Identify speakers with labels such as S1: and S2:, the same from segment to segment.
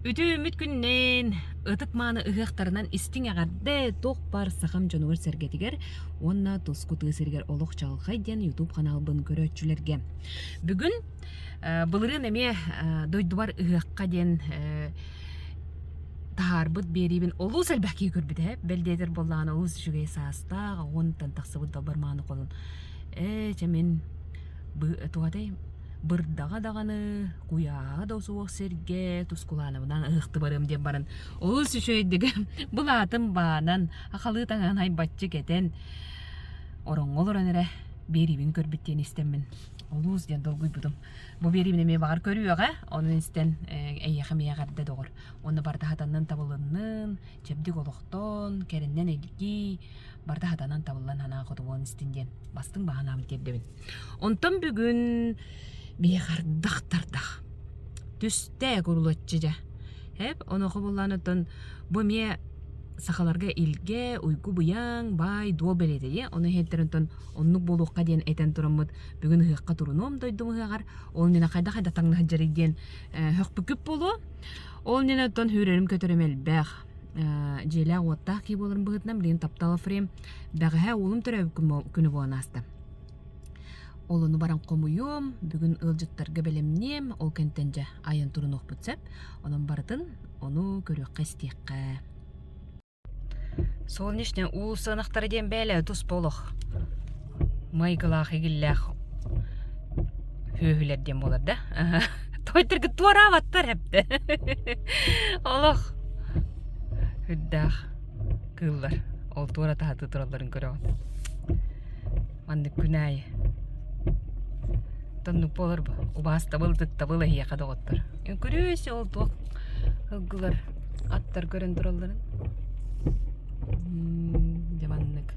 S1: Үтүөмүт күннээн, ытык-мааны ыһыахтарынан истиҥ эҕэрдэ туох баар сахам дьонугар-сэргэтигэр уонна туску тыа сиригэр олох чаҕылхай диэн YouTube ханаалбын көрөөччүлэргэ. Бүгүн былырыын эмиэ дойдубар ыһыахха диэн таһаарбыт биэриибин олус элбэх киһи көрбүтэ. Бэл диэтэр буоллаҕына олус үчүгэй саастаах, уонтан тахсыбыт далбар мааны холун. Ээ, чэ мин туохатай бырдаҕа даҕаны, куйааһа да суох сиргэ Тускулаанабынан ыһыахты барыам диэн баран олус үчүгэйдик былаатын баанан, ахалыы таҥаһын айбаччы кэтэн ороҥҥо олорон эрэ биэриибин көрбүт диэн истэммин олус диэн долгуйбутум. Бу биэриибин эмиэ баҕар көрүөҕэ, онон истэн эйиэхэ эмиэ эҕэрдэ доҕор. Уонна барыта хатаннын табылыннын, чэбдик олохтон, кэриннэн илгий, барыта хатанан табыллан санаа хотугуон истин диэн бастыҥ баҕанаабын тиэрдэбин. Онтон бүгүн биһиэхэ ардах тардах. Түстэ курулаччы дьэ. Эп онуоха буоллаан оттон бу эмиэ сахаларга илгэ, уйгу-быйаҥ, баай, дуол бэлиэтэ дии. Ону иһиттэр онтон оннук буолуохха диэн этэн тураммыт бүгүн ыһыахха турунуом дойдум ыһыаҕар. Ол иннинэ хайдах-хайдах таҥна сылдьарый диэн хөхпүккүт буолуо. Ол иннинэ оттон сүүрэрим-көтөрүм элбэх. Дьиэлээх-уоттаах киһи буоларым быһыытынан билигин таптал Ефрем бэҕэһээ уолум төрөөбүт күнэ буолан ааста. Ол ону баран хомуйуом, бүгүн ыалдьыттарга бэлэмниэм, ол кэнтэн дьэ айан турунуохпут сөп. Онон барытын ону көрүөххэ-истиэххэ. Солнечный уу сыанахтара диэн бээлэ туспа олох майгылаах игиллээх сүөһүлэр диэн буолар да. Тойторго туораабаттар эптэ. Олох үрдээх кыыллар ол туора таһатыы туралларын көрөҕүн. Маннык күн аайы. Тоннук буолар бу. Убаастабыл, ытыктабыл эһиэхэ доҕоттор. Көрүөсү ол туох ылгылар аттар көрөн туралларын. Дьэ маннык.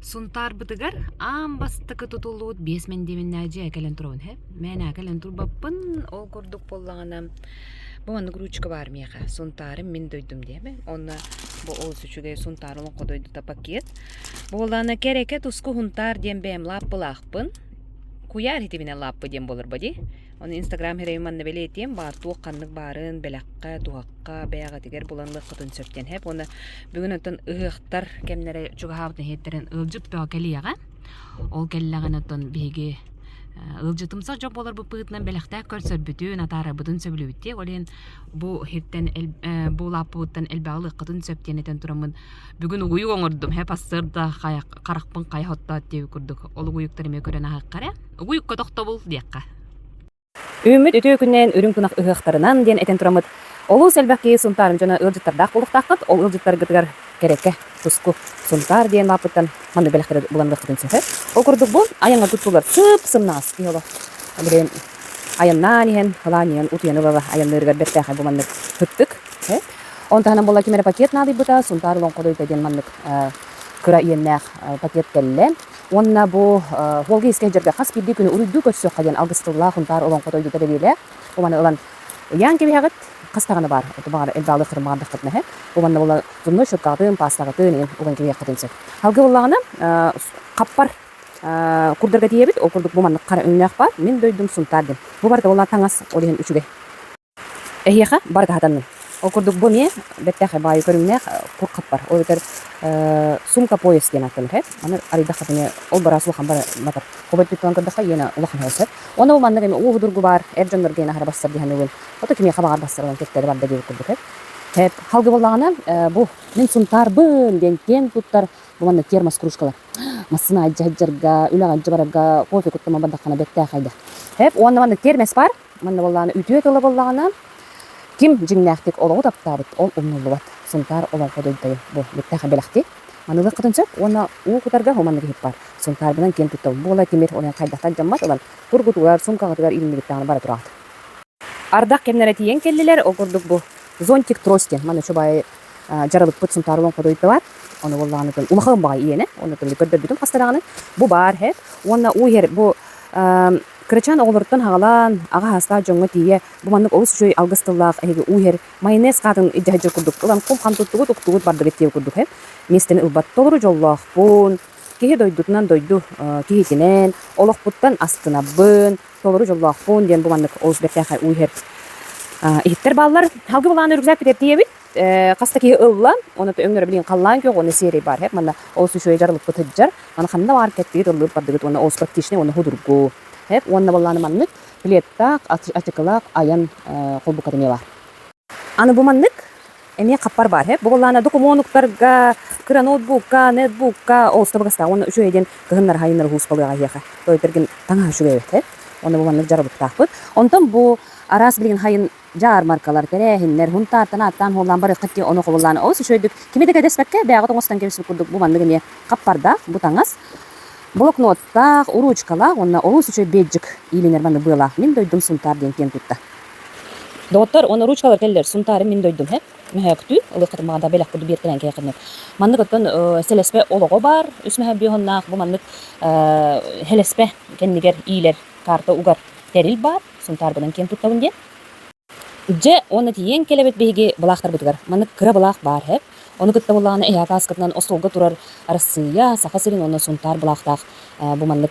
S1: Сунтаарбытыгар аан бастакы тутуллубут биэс мэндиэмэннээх дьиэ кэлэн турабын һэ. Мээнэ кэлэн турбаппын, ол курдук буоллаҕына бу маннык ручка баар миэхэ. Сунтаарым мин дойдум диэмэ. Онно бу олус үчүгэй Сунтаар олоҥхо дойдута пакет. Буоллаҕына кэрэкэ туску Һунтаар диэн бэйэм лааппылаахпын. Куйаар итибинэн лааппы диэн буолар дии. Ону Инстаграм сирэйим манна бэлиэтиэм, баар туох ханнык баарын, бэлэххэ, туһахха, бэйэҕитигэр булан ылыаххытын сөп диэн һэп. Уонна бүгүн оттон ыһыахтар кэмнэрэ чугаһаабыт нэһиэттэрин ыалдьыт бөҕө кэлиэҕэ. Ол кэллэҕинэ оттон биһиги ыалдьытымсах дьон буоларбыт быһыытынан бэлэхтээх көрсөрбүтүн, атаарарбытын сөбүлүүбүт диэ. Ол иһин бу иһиттэн бу лааппыбыттан элбэҕи ылыаххытын сөп диэн этэн тураммын бүгүн угуйук оҥордум. Һэ пассыарда харахпын хайа хоттоот диэбит курдук. Ол угуйуктар эмиэ көрөн аһыахха эрэ. Угуйукка тохтобул диэххэ. Үүммүт үтүө күннээн үрүҥ тунах ыһыахтарынан диэн этэн тураммыт, олус элбэх киһи Сунтаарым дьоно ыалдьыттардаах буолуохтааххыт, ол ыалдьыттаргытыгар кэрэкэ, туску, Сунтаар диэн лааппыттан маннык бэлэхтэри булан ылыаххытын сөп. Ол курдук бу айаҥҥа туттуллар сып-сымнаҕас киһи олох билигин айаннаан иһэн, ылаан иһэн, утуйан ыла айанныырыгар бэртээхэй бу маннык һыттык. Он таһынан буолла ким эрэ пакет наадыйбыта, Сунтаар олоҥхо диэн маннык кыра иэннээх пакет кэллэ. Уонна бу Волга искэ сылдьарга хас биирдии күнү уруйдуу көрсүөххэ диэн алгыс тыллаах Һунтаар олоҥхо дойдута бэлиэлээх. Бу маны ылан ыйаан кэбиһэҕит, хас даҕаны баар. Баҕар элбэҕи баҕардаххытына иһэ. Бу манна була зубной щеткаҕытын, паастаҕытын иһин уган кэбиһиэххитин сөп. Алгы буоллаҕына хаппар курдарга тиийэбит. Ол курдук бу маннык хара өҥнөөх баар. Мин дойдум Сунтаар диэн. Бу барыта буоллаҕына таҥас ол иһин үчүгэй. Эһиэхэ барыта хатанным. Ол курдук бу эмиэ бэртээхэй баайы көрүҥнээх кур хаппар. Ол эбэтэр сумка пояс диэн ааттанар һэ. Аны арыйдахха эмиэ ол бараас улахан бары батар. Хобой туттан көрдөххө иэнэ улахан сөп. Уонна бу маннык эмиэ ууһудургу баар эр дьоннорго иэнэ аһара барсар дии саныыбын. Ото кимиэхэ баҕар барсар онон кэккэлэ барда диэбит курдук һэ. Һэп халгы буоллаҕына бу мин Сунтаарбын диэн киэн туттар бу маннык термос кружкалар. Массыына илдьэ сылдьарга, үлэҕэ илдьэ барарга кофе куттама бардаххына бэртээхэй да. Һэп уонна маннык термос баар. Манна буоллаҕына үтүө тыла буоллаҕына, ким дьиҥнээхтик олоҕу таптаабыт, ол умнуллубат. Сунтаар олоҥхо дойдута бу бэртээхэй бэлэхтии. Маныылыаххытын сөп уонна уу кутарга бу маннык иһит баар. Сунтаарбынан киэн туттабын. Буола тимир онон хайдахтан дьаммат ылан кургутугар, суумкаҕытыгар иилиннибит даҕаны бара тураҕыт. Ардах кэмнэрэ тиийэн кэллилэр. Ол курдук бу зонтик трость диэн манна чубай дьаралыкпыт Сунтаар олоҥхо дойдута баар. Ону буоллаҕына улахан баҕай иэнэ. Онно көрдөрбүтүм хаста даҕаны. Бу баар һэ. Уонна уу иһэр бу Кырачаан оҕолоруттан аҕалаан, аҕа саастаах дьоҥҥо тиийэ бу маннык олус үчүгэй алгыс тыллаах эһиги уу иһэр майонез хаатын илдьэ сылдьар курдук ылан кум-хам туттугут, уктугут, бардыгыт диэбит курдук һэ. Миэстэни ылбат толору дьоллоохпун, киһи дойдутунан дойду Иһиттэр бааллар. Халгы былааны рюкзак бүтэртиэбит. Хаста киһи ылла, оны өҥнөрө билин халлаан күөх, уонна сиэрэй бар. Манна олус үчүгэй дьарылыкпыт сылдьар. Маны ханна баар кэттигит, ыллыыр бардыгыт уонна олус практичный уонна худургу. Уонна баллааны маннык пледтаах, ачыкылаах айан холбуката эмиэ баар. Аны бу маннык эмиэ хаппар баар. Бу баллаана докумуонуктарга, кыра ноутбукка, нетбукка олус табыгастаах уонна үчүгэй диэн кыһыннар хайыннар уһууспалыаҕа эһиэхэ. Тойтергин таҥаһа үчүгэй эбит. Уонна бу маннык дьарылыктаахпыт. Онтон бу араас билигин хайын дьаармаркалар, тэрээһиннэр, Һунтаартан ааттаан-суоллаан барыаххыт дии, ону хобуллаан олус үчүгэйдик кими да кэтэспэккэ, бэйэҕит оҥостон кэбиспит курдук бу маннык эмиэ хаппардаах, бу таҥас, блокноттаах, уруучукалаах уонна олус үчүгэй бейджик иилинэр маннык быалаах «Мин дойдум Сунтаар» диэн киэн тутта. Доҕоттор, уонна ручкалар кэллэр, Сунтаарым мин дойдум, һэ? Мөһөөктүү, ылыаххытын баҕарда бэлэх курдук биэртэлээн кэйэххитинэ. Маннык оттон сэлэспэ олоҕо баар, үс мөһө биоһуннаах, бу маннык хэлэспэ кэннигэр иилэр карта угар тэрил баар, Сунтаарбынан киэн туттабын диэн. Дьэ, уонна тиийэн кэлэбит биһиги былаахтарбытыгар. Маннык кыра былаах баар һэ. Ону кытта буоллаҕына эһээ кааскатынан остуолга турар Арассыыйа, Саха сирин уонна Сунтаар былаахтаах бу маннык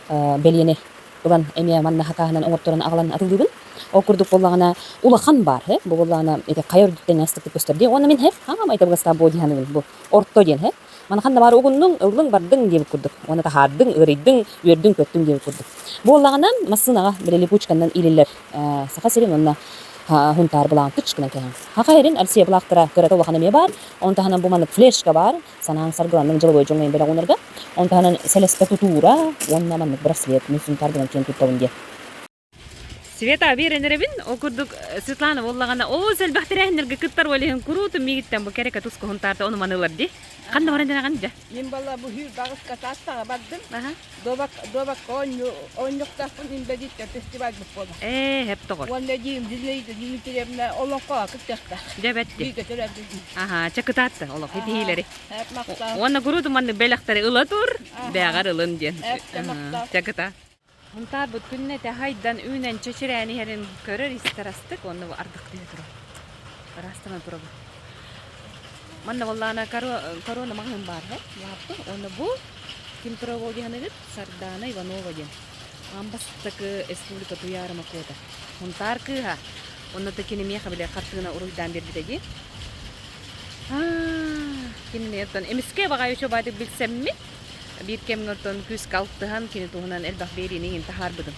S1: бэлиэни ылан эмиэ манна хакааһынан оҥорторон аҕалан атылыыбын. Ол курдук буоллаҕына улахан баар һэ. Бу буоллаҕына ити хайа үрдүттэн астыктык көстөр дии. Уонна мин һэ хаамай табыгастаах буо дии саныыбын бу орто диэн һэ. Манахан да баар угуннуҥ, ыллыҥ, бардыҥ диэбит курдук. Уонна таһаардыҥ, ыарыйдыҥ, үөрдүҥ-көттүҥ диэбит курдук. Буоллаҕына, массыынаҕа били липучканнан иилиллэр Саха сирин уонна Һунтаар былаан тыч гынан кэһэн. Саха сирин Россия былаахтара кырата улахан эмиэ баар. Оны таһынан бу маннык флешка баар. Санаан саргыланныҥ дьылыбой дьоҥҥо бэлэх уунарга. Оны таһынан сэлэспэ тутуура уонна маннык браслет мин Сунтаар гынан киэн туттабын диэн. Света биэрэн эрэбин. Ол курдук Светлана буоллаҕына олус элбэх тэрээһиннэргэ кыттар ол иһин куруутун миигиттэн бу кэрэкэ тус куһунтаарта ону маны ылар дии. Ханна баран дирэҕин дьэ?
S2: Мин балла бу хүр багыска таастаҕа бардым. Добак добакка оонньуктаахпын инбэлииттэр фестиваль буолла.
S1: Ээ, хэп тоҕор.
S2: Уонна дьиим Зинаида Дмитриевна олоҥхоҕо кыттыахтаах.
S1: Дьэ бэтти.
S2: Бииргэ төрөөбүт.
S1: Аха, чэ кытаатта олох итиилэри.
S2: Эп махтал.
S1: Уонна куруутун маннык бэлэхтэри ыла тур, бээҕэр ылын диэн.
S2: Эп махтал.
S1: Чэ кытаат. Мунтаарбыт күннэтэ хайдан үүнэн чэчирээн иһэрин көрөр-истэр астык уонна бу ардах түһэ турар. Ыраастанан турабыт. Манна буоллаҕына корона маҕаһыын баар һэ, лааппы. Уонна бу ким турар диэханыгыт Сардаана Иванова диэн. Аан бастакы республика Туйаарыма куота. Мунтаар кыыһа. Онно да кини миэхэ били хартыына уруйдаан биэрбитэ дии. Кинини оттон эмискэ баҕайы үчүгэйдик билсэммит Биир кэмҥэ оттон күүскэ алтыһан, кини туһунан элбэх биэриини иҥин таһаарбытым.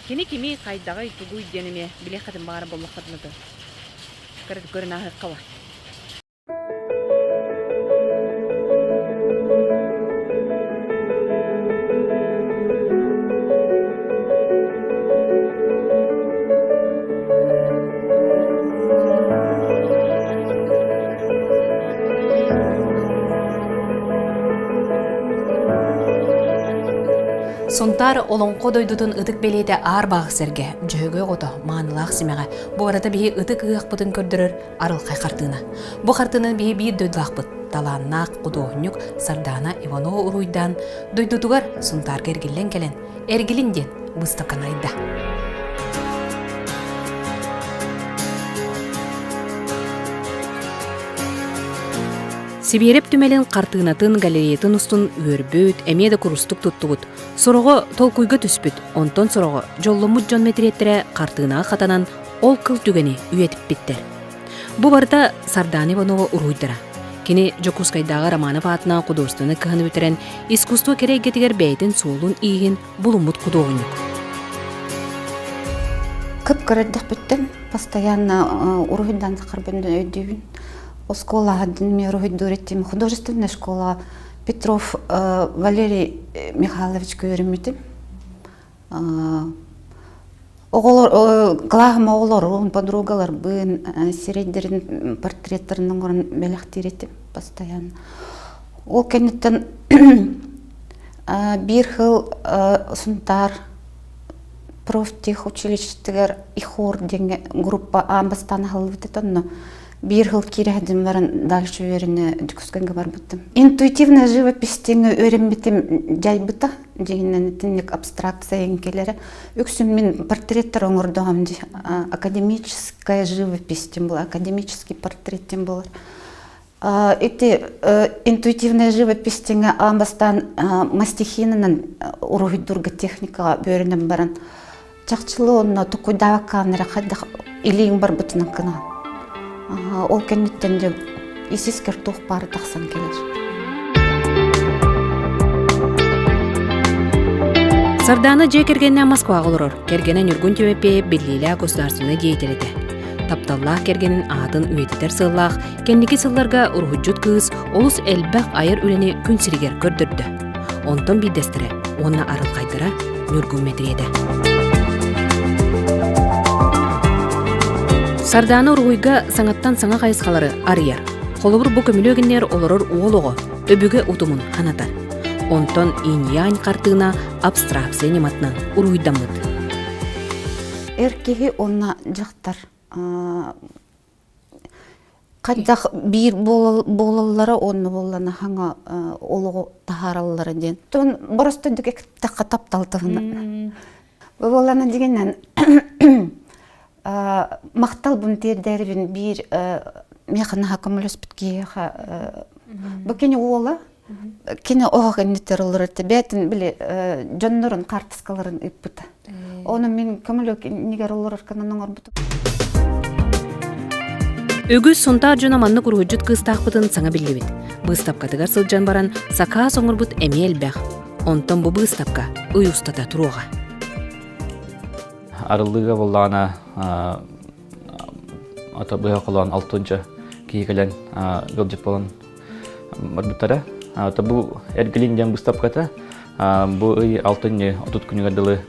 S1: Кини кими, хайдаҕый, тугуй диэн эмиэ билиэххитин баҕара буоллаххытына да көрөн ааһыахха ба.
S3: Сунтаар олоҥхо дойдутун ытык бэлиэтэ аар баах сэргэ, дьөһөгөй оҕото, маанылаах симэҕэ, бу барыта биһи ытык ыһыахпытын көрдөрөр арылхай хартыына. Бу хартыынаны биһи биир дойдулаахпыт, талааннаах худуоһунньук Сардаана Иванова уруйдаан, дойдутугар Сунтаарга эргиллэн кэлэн, Эргилин диэн быыстапканы айда.
S1: Сибиэрэп түмэлин хартыынатын галереятын устун үөрбүт, эмиэ да курустук туттубут. Сороҕо толкуйга түспүт, онтон сороҕо дьолломмут дьон мэтириэттэрэ хартыынаҕа хатанан ол кыл түгэни үйэтиппиттэр. Бу барыта Сардаана Иванова уруһуйдара. Кини Дьокуускайдааҕы Романов аатынан художественнай кыһаны бүтэрэн, искусство кэрэ эйгэтигэр бэйэтин суолун-ииһин булуммут худуоһунньук.
S4: Кып-кыра эрдэхпиттэн постоянно уруһуйдаан сахарбын өйдүүбүн. Оскуолаҕа мен уруһуйдуур этим. Художественная школа Петров Валерий Михайлович үөрэммитим. Оҕолор, кылааһым оҕолорун, подругаларбын, сирэйдэрин портреттарын оҥорон бэлэхтиир этим постоянно. Ол кэнниттэн биир сыл Сунтаар профтехучилищетыгар ИХОР диэҥҥэ группа аан бастаан аһыллыбыт этэ онно биир сыл киирэһдим баран дальше үөрэнэ Дьокуускайга барбытым. Интуитивная живопись диэҥҥэ үөрэммитим дьайбыта. Дьиҥинэн итинник абстракция кэлэрэ. Үксүн мин портреттар оҥордоҕум дии. Академическая живопись диэн буолар, академический портрет диэн буолар. Ити интуитивная живопись диэҥҥэ аан бастаан мастихинынан уруһуйдуурга техникаҕа үөрэнэн баран. Чахчылы онно тукуйдаабаккаан эрэ хайдах илииҥ барбытынан гынаҕын. Ол кэнниттэн дьэ ис-искэр туох баара тахсан кэлэр.
S3: Сардаана дьиэ кэргэнэ Москваҕа олорор. Кэргэнэ Ньургун Тимофеев биллиилээх государственнай деятель этэ. Тапталлаах кэргэнин аатын үйэтитэр сыаллаах кэнники сылларга уруһуйдьут кыыс олус элбэх айар үлэни күн сиригэр көрдөрдө. Онтон биирдэстэрэ уонна арылхайдара Ньургун мэтириэтэ. Сардаана уруһуйга саҥаттан саҥа хайысхалары арыйар. Холобур, бу көмүлүөк иннигэр олорор уол оҕо өбүгэ утумун ханатар. Онтон инь-янь хартыына абстракция ньыматынан уруһуйдаммыт.
S4: Эр киһи уонна дьахтар хайдах биир буолаллара уонна буоллана хаҥа олоҕу таһаараллара диэн. Тон боростойдук эттэххэ таптал туһунан. Бу буоллана дигинэн махталбын тиэрдээрибин биир миэхэ наһаа көмөлөспүт киһиэхэ бу кини уола Кини оһох инниттэр олорор бэйэтин били дьоннорун хаартыскаларын ыыппыта. Ону мин көмөлөк иннигэр олорор гынан оҥорбутум.
S3: Үгүс Сунтаар дьоно маннык уруһуйдьут кыыстаахпытын саҥа биллибит. Быыстапкатыгар сылдьан баран сакаас оҥорбут эмиэ элбэх. Онтон бу быыстапка ый устата туруоҕа.
S5: Арыллыыга буоллаҕына ата быһа холоон алтынча киһи кэлэн ыалдьыт буолан барбыттара. Бу Эргилин диэн быыстапката бу ый алтынньы 30 күнүгэр дылы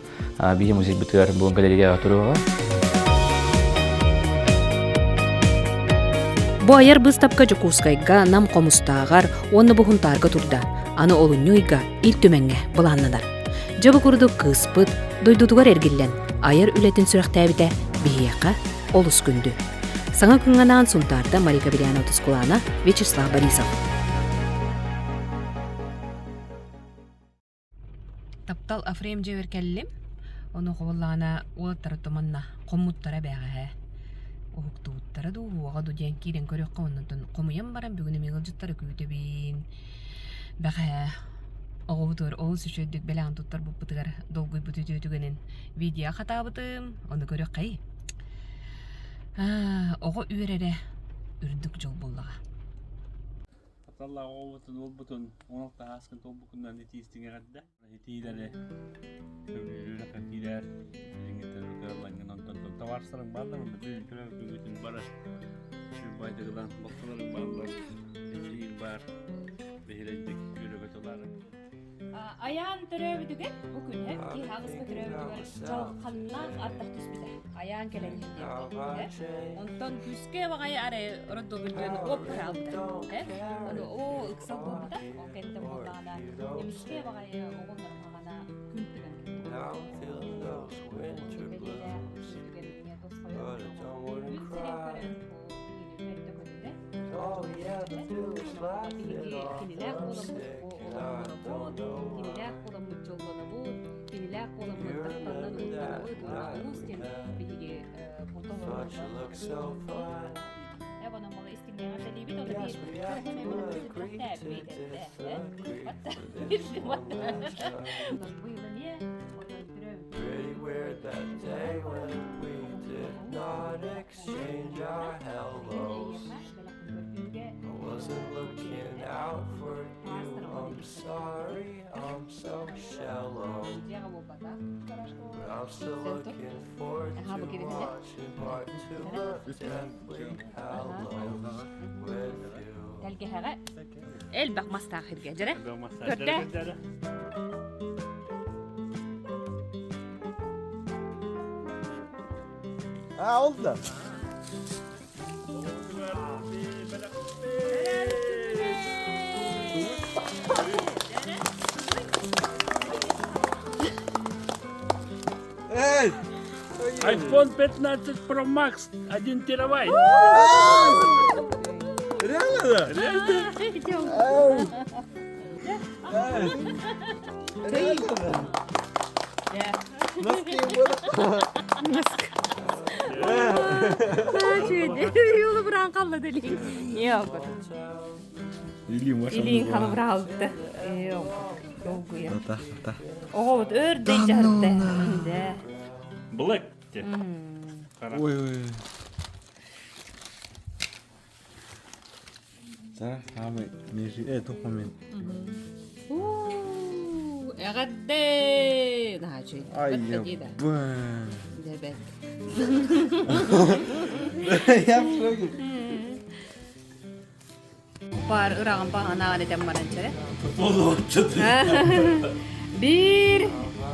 S5: биһи музейбытыгар бу галереяҕа туруоҕа.
S3: Бу айар быыстапка Дьокуускайга, Нам Хомустааҕар уонна бу Һунтаарга турда. Аны олунньу ыйга Ил Түмэҥҥэ былааннанар. Дьэ бу курдук кыыспыт дойдутугар эргиллэн айар үлэтин сүрэхтээбитэ биһиэхэ олус күндү. Саҥа күҥҥэ анаан Сунтаарда Марика Белянова Тускулаана, Вячеслав Борисов. Таптал Афрем дьиэбэр кэллим. Ону хобуллаҕына уолаттара туманна хоммуттара бээҕэһээ. Уһуктубуттара дуу, уоҕа дуу диэн киирэн көрүөххэ оннуттан хомуйан баран бүгүн эмиэ ыалдьыттары күүтэбин. Бэҕэһээ оҕобутугар олус үчүгэйдик бэлэҕин туттарбыппытыгар долгуйбут үтүө түгэнин видео хатаабытым. Ону көрүөххэй. Оҕо үөрэрэ үрдүк дьол буоллаҕа.
S6: Тапталлаах оҕобутун, уолбутун оҥоһук таһааскын толбукунан итиистиҥ эҕэрдэ. Итиилэри сөбүлүүр киирэр, билиҥҥиттэн кыаллаҥҥын онтон табаарыстарыҥ бааллар, бүтүн төрөппүгүтүн бары сүрбайдыгынан балтыларыҥ бааллар, эдьиийиҥ баар, бэһиэлэйдик үөрэ-көтө
S3: Айаан төрөөбүтүгэр бу күнэ киһи аҕыска төрөөбүтүгэр дьалханнаах ардах түспүтэ. Айаан кэлэн иһэр Онтон күүскэ баҕайы арай роддомүлдүөн уоп быраалбыта. Ону оо ыксал буолбута. Ол кэнниттэн буоллаҕына эмискэ баҕайы оҕолорун хаҕана күн тыган Күн сирин көрөн Кинилээх буоламмыт оҕолонобут, кинилээх буоламмыт дьоллонобут, кинилээх буоламмыт тапталынан угуттанабыт уонна улуус диэн биһиги
S7: Exchange our hellos. I wasn't looking out for you. I'm sorry, I'm so shallow. But I'm still looking forward to watching part two of Deathly Hallows with you.
S3: Тэлгэһэҕэ элбэх мастаах сиргэ дьэрэ. Көрдө.
S8: А, oldu da. Эй!
S6: iPhone 15 Pro Max 1 терабайт.
S8: Реально да?
S6: Реально?
S8: Эй! Реально да? Носки буду.
S3: Юлу быраан қалла дели. Не албат. Илиин халыбыраалды. Долгуя. Оҕобут өр дей жарты.
S6: Black те.
S8: Ой, ой. Да, самый нижний, документ.
S1: Эҕэрдэ! Наһаа үчүгэй.
S8: Ай,
S1: Дебет.
S8: Я в шоке.
S1: Паар ыраҕын паһанааҕын этэн баран чэрэ. Биир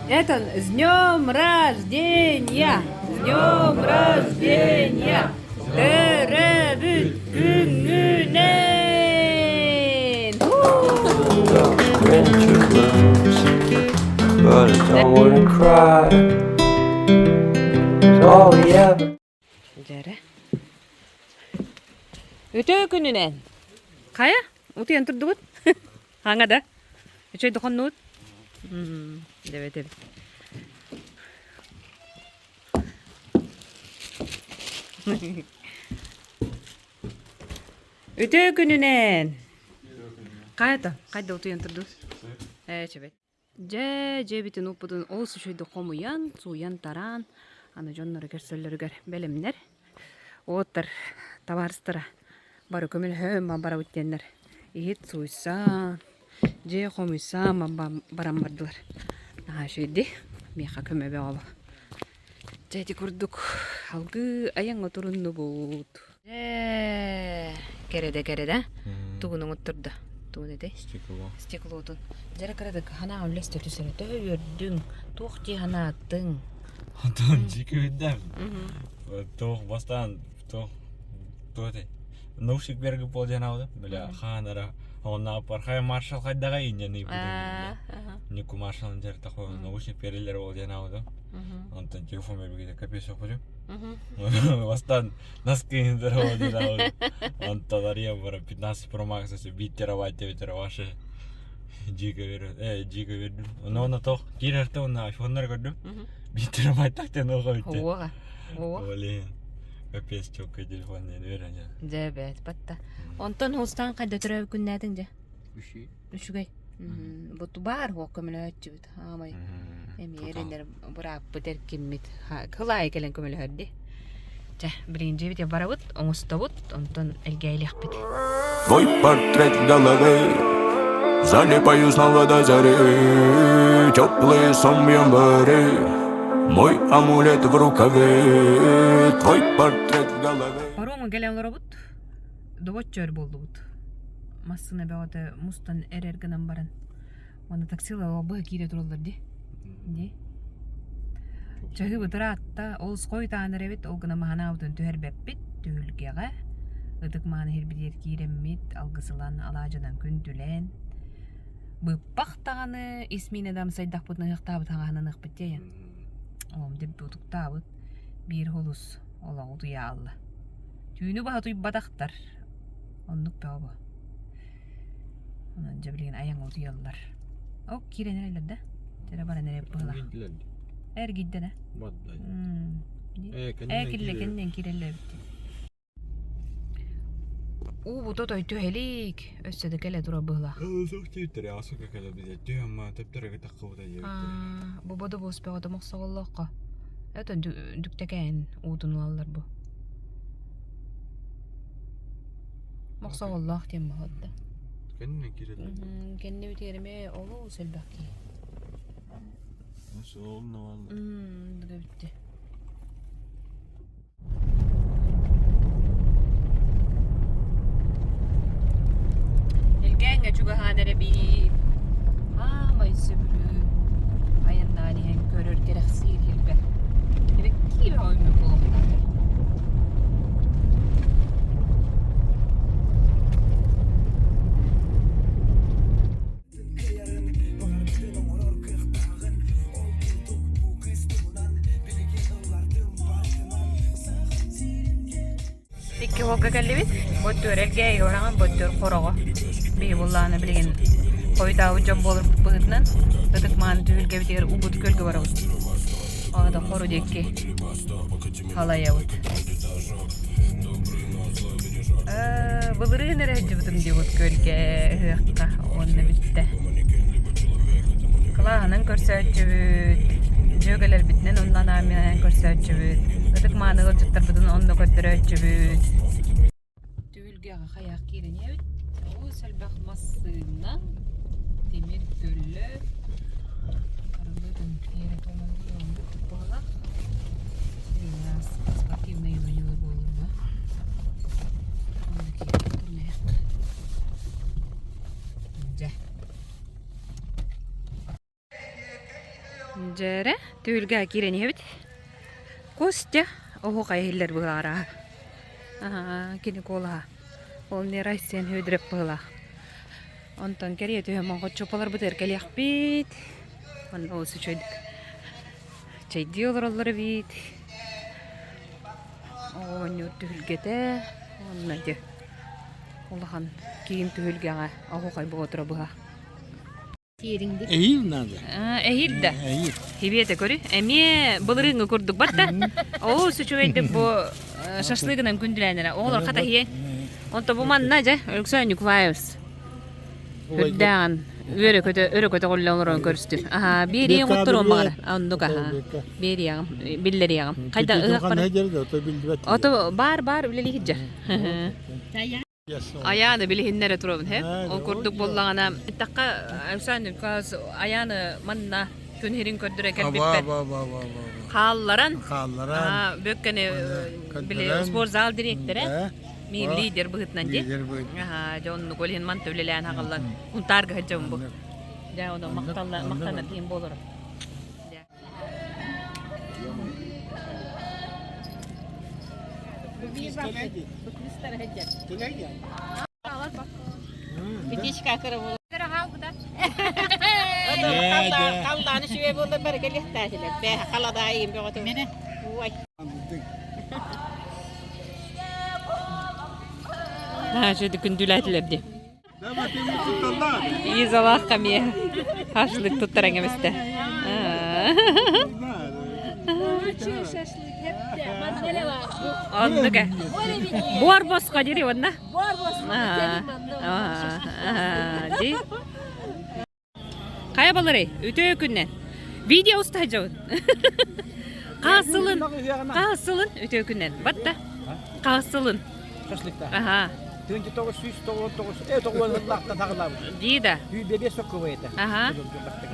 S1: это с днем рождения! С днем рождения! Төрөөбүт күҥҥүнэн!
S7: Winter blooms, but I don't wanna cry. It's all we ever
S1: Дьэрэ. Үтүө күнүнэн. Хайа? Утуйан турдубут? Хаҥа да? Үчүгэй дохоннуут? Дебет эбит. Үтүө күнүнэн. Хайа Хайда утуйан турдубут? Ээ, чэбэт. Дьэ, дьиэбитин уппутун олус үчүгэйдик хомуйан, сууйан-тараан, аны дьонноро көрсөллөрүгэр бэлэмнэр. Уоттар табаарыстара бары көмөлөһөн барабыт диэннэр иһит сууйсан, дьиэ хомуйсан баран бардылар. Наһаа үчүгэйдик, миэхэ көмө бөҕө Дьэ ити курдук алгыы айаҥҥа туруннубут. Ээ, кэрэ да кэрэ да. Тугун оҥоттордо? Тугун этэй?
S8: Стекло.
S1: Стеклотун. Дьэрэ кырадык ханаҕа үллэстэ түсэрэ. Төһө үөрдүҥ? Туох дии ханааттыҥ?
S8: Антон дьиккүһүннэм. Туох бастаан туох туох этэй? Наушник берги буол аабыта. Бля хаанара онна пархай маршал хайдаҕа инньэн ыйбытым. Нику маршалын дьэртэ наушник берилер ол диэн аабыта. Онтон телефон бербигите капец сохпутум. Бастаан носки здорово диэн Онтон арыйан баран 15 Pro Max 1 терабайт диэбиттэрэ вообще дико берет э дико бердим. Онно онно тох киирэртэ онно айфоннар көрдүм. 1 терабайт так диэн оҕо бүттэ.
S1: Уоҕа. Уоҕа.
S8: Блин. Капец чоккай телефон диэн үөрэн дьэ.
S1: Дьэ бэт батта. Онтон хостан хайда төрөөбүт күннээтиҥ дьэ?
S8: Үчүгэй.
S1: Үчүгэй. Бу баар хуох көмөлөһөөччүбүт. Аамай эмиэ эрэнэр бырааппыт эркиммит. Кылаайы кэлэн көмөлөһөр дии. Чэ, билигин дьиэбит барабыт, оҥостобут, онтон элгээйлиэхпит.
S7: Твой портрет в голове Залипаю снова до зари Теплые сон в январе Мой амулет в рукаве Твой портрет в голове
S1: Паромы кэлэн олоробут, добоччор буоллубут. Массыына бөҕөтө мустан эрэр гынан баран уонна таксилар быһа киирэ тураллар дии. Дии. Чаһыыбыт ыраатта, олус хойутаан эрэбит, ол гынан маһанаабытын түһэрбэппит, түһүлгэҕэ ытык мааны иһирбитигэр киирэммит, алгыс ылан, алаадьынан күндүлээн, быппах даҕаны ис миинэ да амсайдахпытына ыһыахтаабыт хаҥаһынан ыахпыт диэйэн. Оҕом дебби утуктаабыт, биир холус олоҕу утуйаалла. Түүнү баһа утуйбатахтар. Оннук бөҕө бу. Онон дьэ билигин айаҥҥа утуйаллар. Ок киирэн эрэллэр да? Дьэ баран эрэ быһылаах. Эргийдэн э? Ээ киллэ кэннинэн киирэллэр эбит дии. Уу бута той түһэлик. Өссө да кэлэ турар быһылаах.
S8: Суох диэбиттэр, асука кэлэ билэр. Түһэмма төптөрөгө таххыбыта диэбиттэр.
S1: Бу бодо буос бөҕөтө мохсоҕоллооххо. Өтөн дүктэкээн уутун ылаллар бу. Мохсоҕоллоох диэн боһуотта.
S8: Кэннинэн киирэллэр.
S1: Кэннибитигэр эмиэ олус элбэх киһи.
S8: Солно валла.
S1: Дуга бүттэ. Илгээҥҥэ чугаһаан эрэ биир аамай сөбүлүү айаннаан иһэн көрөр кэрэхсиир сирбэр. Киирэ оймут буолуохтаах. Икки уолга кэллибит. Боттуор эргээйи ураҕан боттуор хороҕо. Биһи буллаана билигин хойутаабыт дьон буоларбыт быһыытынан ытык мааны түһүлгэбитигэр убут көлгө барабыт. Ону хору диэки халайабыт. Былырыын эрэ сылдьыбытым диэбит көлгэ ыһыахха уонна бүттэ. Кылааһынан көрсөөччүбүт. Дьүөгэлэрбитинэн онно анаан көрсөөччүбүт. Ытык мааны ыалдьыттарбытын онно көрдөрөөччүбүт. Түһүлгэҕэ хайаах киирэн иһэбит. Олус элбэх массыына, тимир көлө, арыллыытын тиэрэ туомалыыр буоллах. Спортивный оонньуулар буоллар. Дьэ. Дьэрэ, түһүлгэ киирэн иһэбит. Костя оһуохай иһиллэр быһаараа. Аа, кини куолаһа. Ол не Райсен Һөөдүрэп быһыылаах. Онтон кэрийэ түһэн моҥхоччуоппаларбытыгар кэлиэхпит. Онно олус үчүгэйдик чэйдии олороллор эбит. Оонньуур түһүлгэтэ. Онно ити улахан киин түһүлгэҕэ оһуохай боотура быһа.
S6: Эһиил надо.
S1: Эһиил да. Хибиэтэ көрү. Эмиэ былырыыҥҥы курдук барда. Олус үчүгэйдик бу шашлыгынан күндүлээнэрэ. Оҕолор хата иһиэ. Онто бу манна дьэ Өлөксөй Николаевич үрдээҕин үөрэ көтө өрө көтөҕүллэ олорон көрүстүм. Аха, биэриэҕин отторуон баҕар. Оннук аха. Биэриэҕим, биллэриэҕим. Хайда ыһыахпар. Ото баар баар үлэлии сылдьар. Айааны билиһиннэрэ турабын һэ. Ол курдук буоллаҕына, эттэххэ, Александр Николаевич Айааны манна күн иһирин көрдөрө кэлбиппэр хаалларан,
S9: хаалларан,
S1: бөккени били спортзал дириэктэрэ, мин лидер быһыытынан дии. Аха, дьэ оннук ол иһин манта үлэлээн хааллан, Унтаарга сылдьабын бу. Дьэ, онон махтанар киһим буолар.
S2: Халлааны сүбэ буолла бары кэлиэхтээхилэр. Бээ халадаайым бөҕөтө. Уой.
S1: Аа, шөйдү күндүлээтилэр дии. Изалаах эмиэ шашлык туттаран кэбистэ. Оннук э. Буор босхо дири онна. Ди. Хайа баларый? Үтүө күннэн. Видео устаһдьабын. Хаасылын, хаасылын үтүө күннэн. Батта. Хаасылын.
S10: Шашлыкта.
S1: Аха.
S10: 1999 э тоҕуонлаахтан хаҕылаабыт.
S1: Дии да.
S10: Бүүбэбиэ соккубай этэ.
S1: Аха.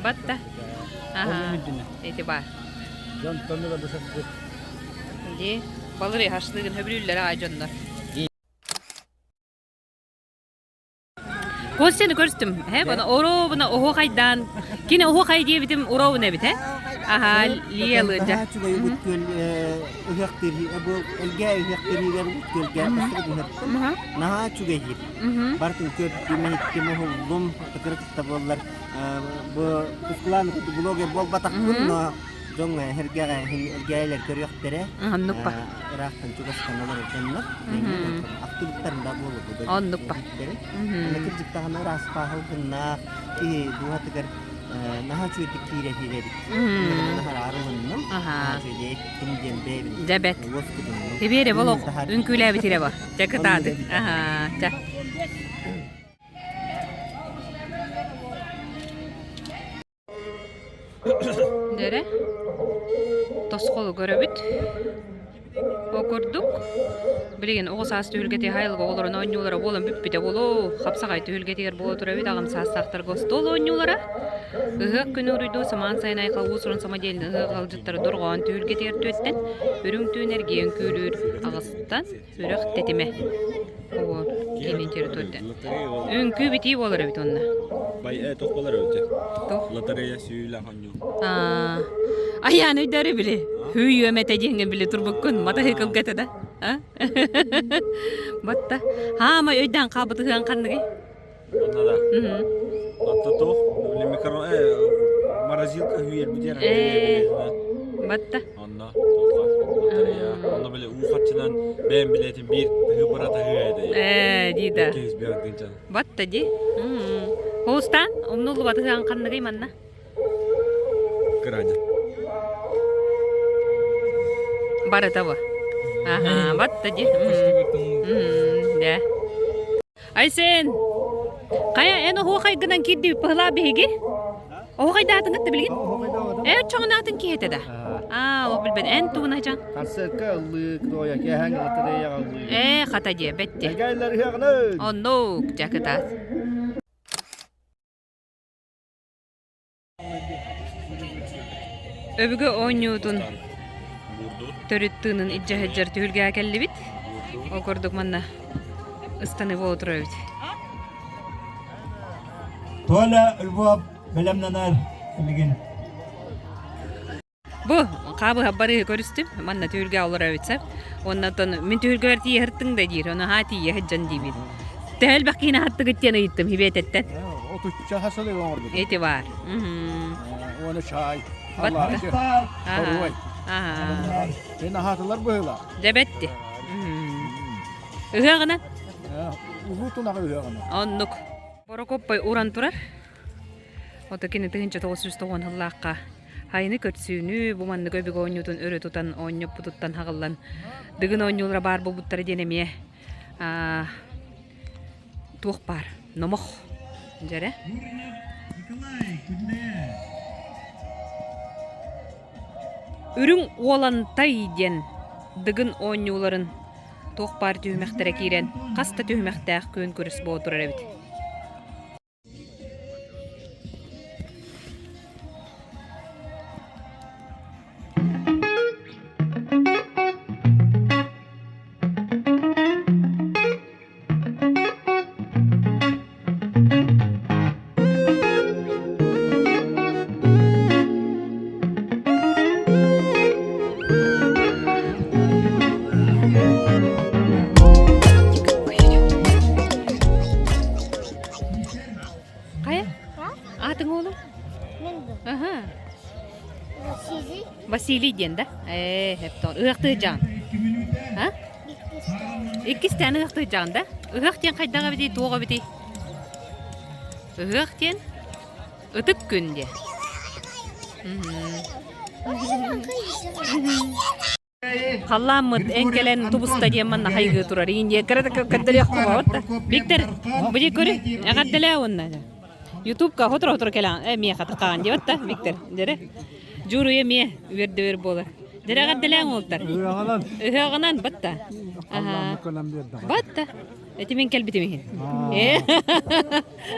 S1: Батта. Аха. Эти бар.
S10: Дьон тоннула бу шашлык.
S1: Ди. Балырый шашлыгын хөбүлүүллэр аҕай дьоннор. Костяны көрүстүм. Э, буна оруобуна оһуохайдаан. Кини оһуохай диэбитим урообуна эбит, э? Аха, Лиялыдьа.
S11: Чугай үгүт күөл ыһыахтыыр бу элгэ ыһыахтыырыгар үгүт күөлгэ ыһыахтым. Наһаа үчүгэйир. Бартын көрдүм, иһиттим, уһуллум, кытары кытта буоллар бу тускулаан блогер буолбатахпын, но дьоҥҥо эһэргэҕэ эргээйлэр көрүөхтэрэ
S1: Оннукпа.
S11: ыраахтан чугастан олорор дьоннор ахтыбыттарын да буолуо
S1: Оннукпа.
S11: Аны кырдьыктаҕына ыраас пааһыл гыннаах киһи дууһатыгар наһаа үчүгэйдик киирэ киирэбит. Наһаа арылынным. Наһаа үчүгэйдик эттим диэн бэйэбин
S1: Дьэбэт.
S11: уоскутуннум.
S1: Тибиэре болох үҥкүүлээбит ирэба. Дьэ кытааты. Аха. Чэ. Дэрэ тосхолу көрөбүт. Ол курдук, билигин оҕо саас түһүлгэтигэр айылҕа оҕолорун оонньуулара буолан бүппүтэ буолуо. Хапсаҕай түһүлгэтигэр буола турар эбит аҕам саастаахтарга остуол оонньуулара. Ыһыах күнү уруйдуу самаан сайын айхал уус-уран самодельнай ыһыах ыалдьыттара дорҕоон түһүлгэтигэр түөттэн үрүҥ түүн эргийэн күүлүүр аҕыстан Үрэх тэтимэ. Оо, киинин территорията. Үҥкүү битии буолар эбит онно.
S8: Бай э тох болар эбит.
S1: Тох.
S8: Лотерея сүүлэ хонньу.
S1: Аа. Айаан өйдөрү били. Хүйүөмэтэ диэҥҥэ били турбуккун матаһыыкылга этэ да. А? Батта. Хаамай өйдөөн хаалбытыһыан ханныгый?
S8: Онно да. Отто туох? Били микро э морозилка хүйэрбитигэр
S1: Э. Батта.
S8: Онно тоха лотерея. Онно били уу харчынан бэйэм билетин биир тыһы бырата хыа этэ.
S1: Э, дии да.
S8: Кейс биэрдин
S1: Батта ди. Холустаан, умнуллубатыһыан ханныгый манна?
S8: Кырадьа.
S1: Барыта бу. Аха, батта ди. Да. Айсен, хайа эн оһуохайгынан киирдибит быһылаа биһиги? Оһуохайдаатыҥыт да билигин? Э, оччоҕунаатын киһи этэ да. Аа, ол билбэт. Эн тугун ачан?
S9: Концертка ыллыы, кроя, кэһэн лотереяҕа ыллыы.
S1: Ээ, хата диэ, бэтти.
S9: Эгэллэр ыһыаҕынан!
S1: Оннук, дьэ кытаат. Өбүгэ оонньуутун төрүт тыынын илдьэ сылдьар түһүлгэҕэ кэллибит. Ол курдук манна ыстаныы буола турар эбит.
S12: Толя Львов бэлэмнэнэр билигин.
S1: Бу хаабыһа барыһы көрүстүм. Манна түһүлгэ олорор эбит сап. Уонна оттон мин түһүлгэбэр тиийэ сырыттыҥ да диир. Ону аһаа тиийэ сылдьан диибин. Төһө элбэх киһини аһаттыгыт диэн ыйыттым Хибиэтэттэн.
S9: Отучча хасылы оҥорбут.
S1: Ити баар.
S9: Уону чай, алаадьы, торуой. Сен аһаатылар быһыылаах.
S1: Дьэбэтти. Ыһыаҕынан?
S9: Улуу тунаҕы ыһыаҕынан.
S1: Оннук. Борокуоппай уран турар. Ото кини 1990 сыллаахха хайыны көрсүүнү бу маннык өбүгэ оонньуутун өрө тутан оонньоппутуттан хаҕыллан дыгын оонньуулара баар буолбуттара диэн эмиэ туох баар номох дьэрэ Үрүҥ Уолантай диэн Дыгын оонньууларын туох баар түһүмэхтэрэ киирэн хас да түһүмэхтээх күөн күрэс буола турар эбит. Хайа? Аатыҥ уолу? Аха.
S13: Василий.
S1: Василий диэн да? Ээ, эптон. Ыһыахтыы дьаан. А? Иккистээн ыһыахтыы дьаан да? Ыһыах диэн хайдах эбитий, туох эбитий? Ыһыах диэн ытык күн диэн. Халлааммыт эн кэлэн тубуста диэн манна хайгыы турар. Индия кыра көрдөрүөх кубабыт да. Виктор, бу көрү, эҕэрдэлээ уонна. Ютубка хоторо-хоторо кэлэҕин. Э, миэхэ тахаҕын диэбэт да, Виктор. Дьэрэ. Дьууруйа эмиэ үөрдүөр буолар. Дьэрэ эҕэрдэлээҥ уолтар.
S9: Ыһыаҕынан.
S1: Ыһыаҕынан, батта.
S9: Халлааммыт кэлэн биэрдэҕэ.
S1: Батта. Эти мин кэлбитим иһин.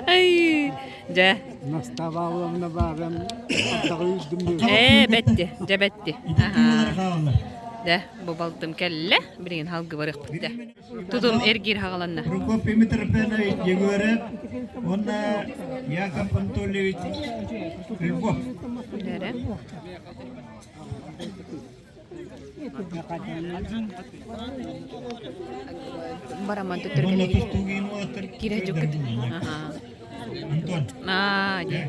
S1: Ай, дьэ.
S9: Наставаловна баарым ардаҕы үрдүм
S1: Ээ, бэтти, дьэ бэтти. Дэ, бу балтым кэллэ. Билигин халгы барыахпыт дэ. Тутум эргиир хаҕаланна.
S12: Прокопий Митрофанович Егоров уонна Яков Анатольевич Львов.
S1: Бараман төттөрү кэлэбит. Киирэ дьуккут.
S12: Антон.
S1: Аа, дьэ.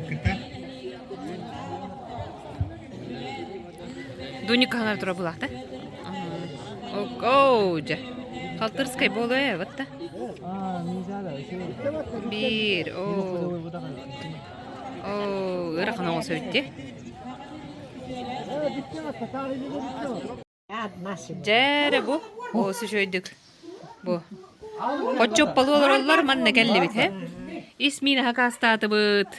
S1: Дуник хаҥар тура булаахта. Оо, дьэ. Халтырскай буолуо ээ, вот та. Биир, оо. Оо, ыарахан оҕус эбит дии. Дьэ эрэ бу, олус үчүгэйдик бу. Хоччоппалыы олороллор манна кэллибит э. Ис миин хакаастаатыбыт.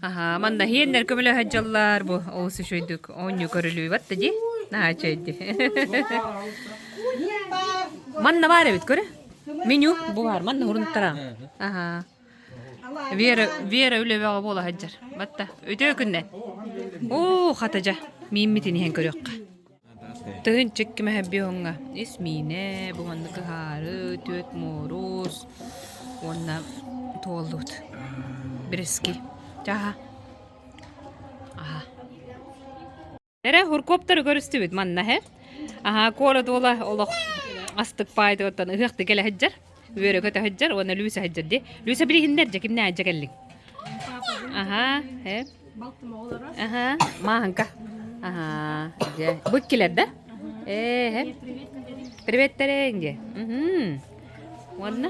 S1: Аха, манна иһиэннэр көмөлөһө дьаллар бу олус үчүгэйдик оонньуу көрүлүү батта дии. Наһаа үчүгэйди. Манна баар эбит көрө. Меню бу баар манна уруттара. Аха. Вера, Вера үлэбэҕэ буола сылдьар. Батта, үтүө күннэн. Оо, хатыдьа, мииммитин иһэн көрүөххэ. Тыһыынчык кимэһэ биоҥҥа ис миинэ, бу маннык ыһаары, түөт муорус уонна туоллубут. Бириски. Чаһа. Аха. Эрэ хуркуоптары көрүстүбүт манна һэ. Аһаа куорат уола олох астык паайтыгыттан ыһыахты кэлэ сылдьар, үөрэ көтө сылдьар уонна Лүүсэ сылдьар дии. Лүүсэ билиһиннэр дьэ кимнээх дьэ кэллиҥ? Аһаа, һэ. Аһаа, Мааһыҥка. Аһаа, дьэ. Бу иккилэр да? Ээ, һэ. Приветтэрэҥ дьэ. Мгм. Уонна?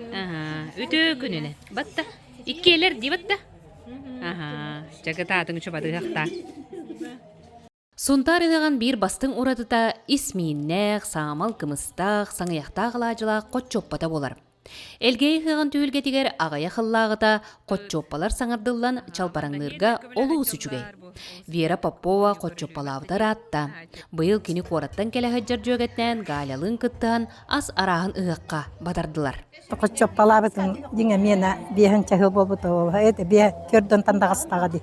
S1: Аһаа, үтүө күнүнэн. Батта. Иккиэлэр дии батта. Аһаа, дьэ кытаатыҥ чубадыһахтаа.
S3: Сунтаар ыһыаҕын биир бастыҥ уратыта ис мииннээх, саамал кымыстаах, саҥыйахтаах алаадьылаах хоччуоппата буолар. Элгээйи ыһыаҕын түһүлгэтигэр аҕыйах ыллааҕыта хоччуоппалар саҥардыллан чалбараҥныырга олус үчүгэй. Вера Попова хоччуоппалаабыта ыраатта. Быйыл кини куораттан кэлэ сылдьар дьүөгэтинээн Галялыын кыттыһан ас арааһын ыһыахха батардылар.
S14: Хоччуоппалаабытын дьиҥэ миэнэ биэһин чаһыы буолбута буолла. Это биэ төрдөн тандаҕастаҕа дии.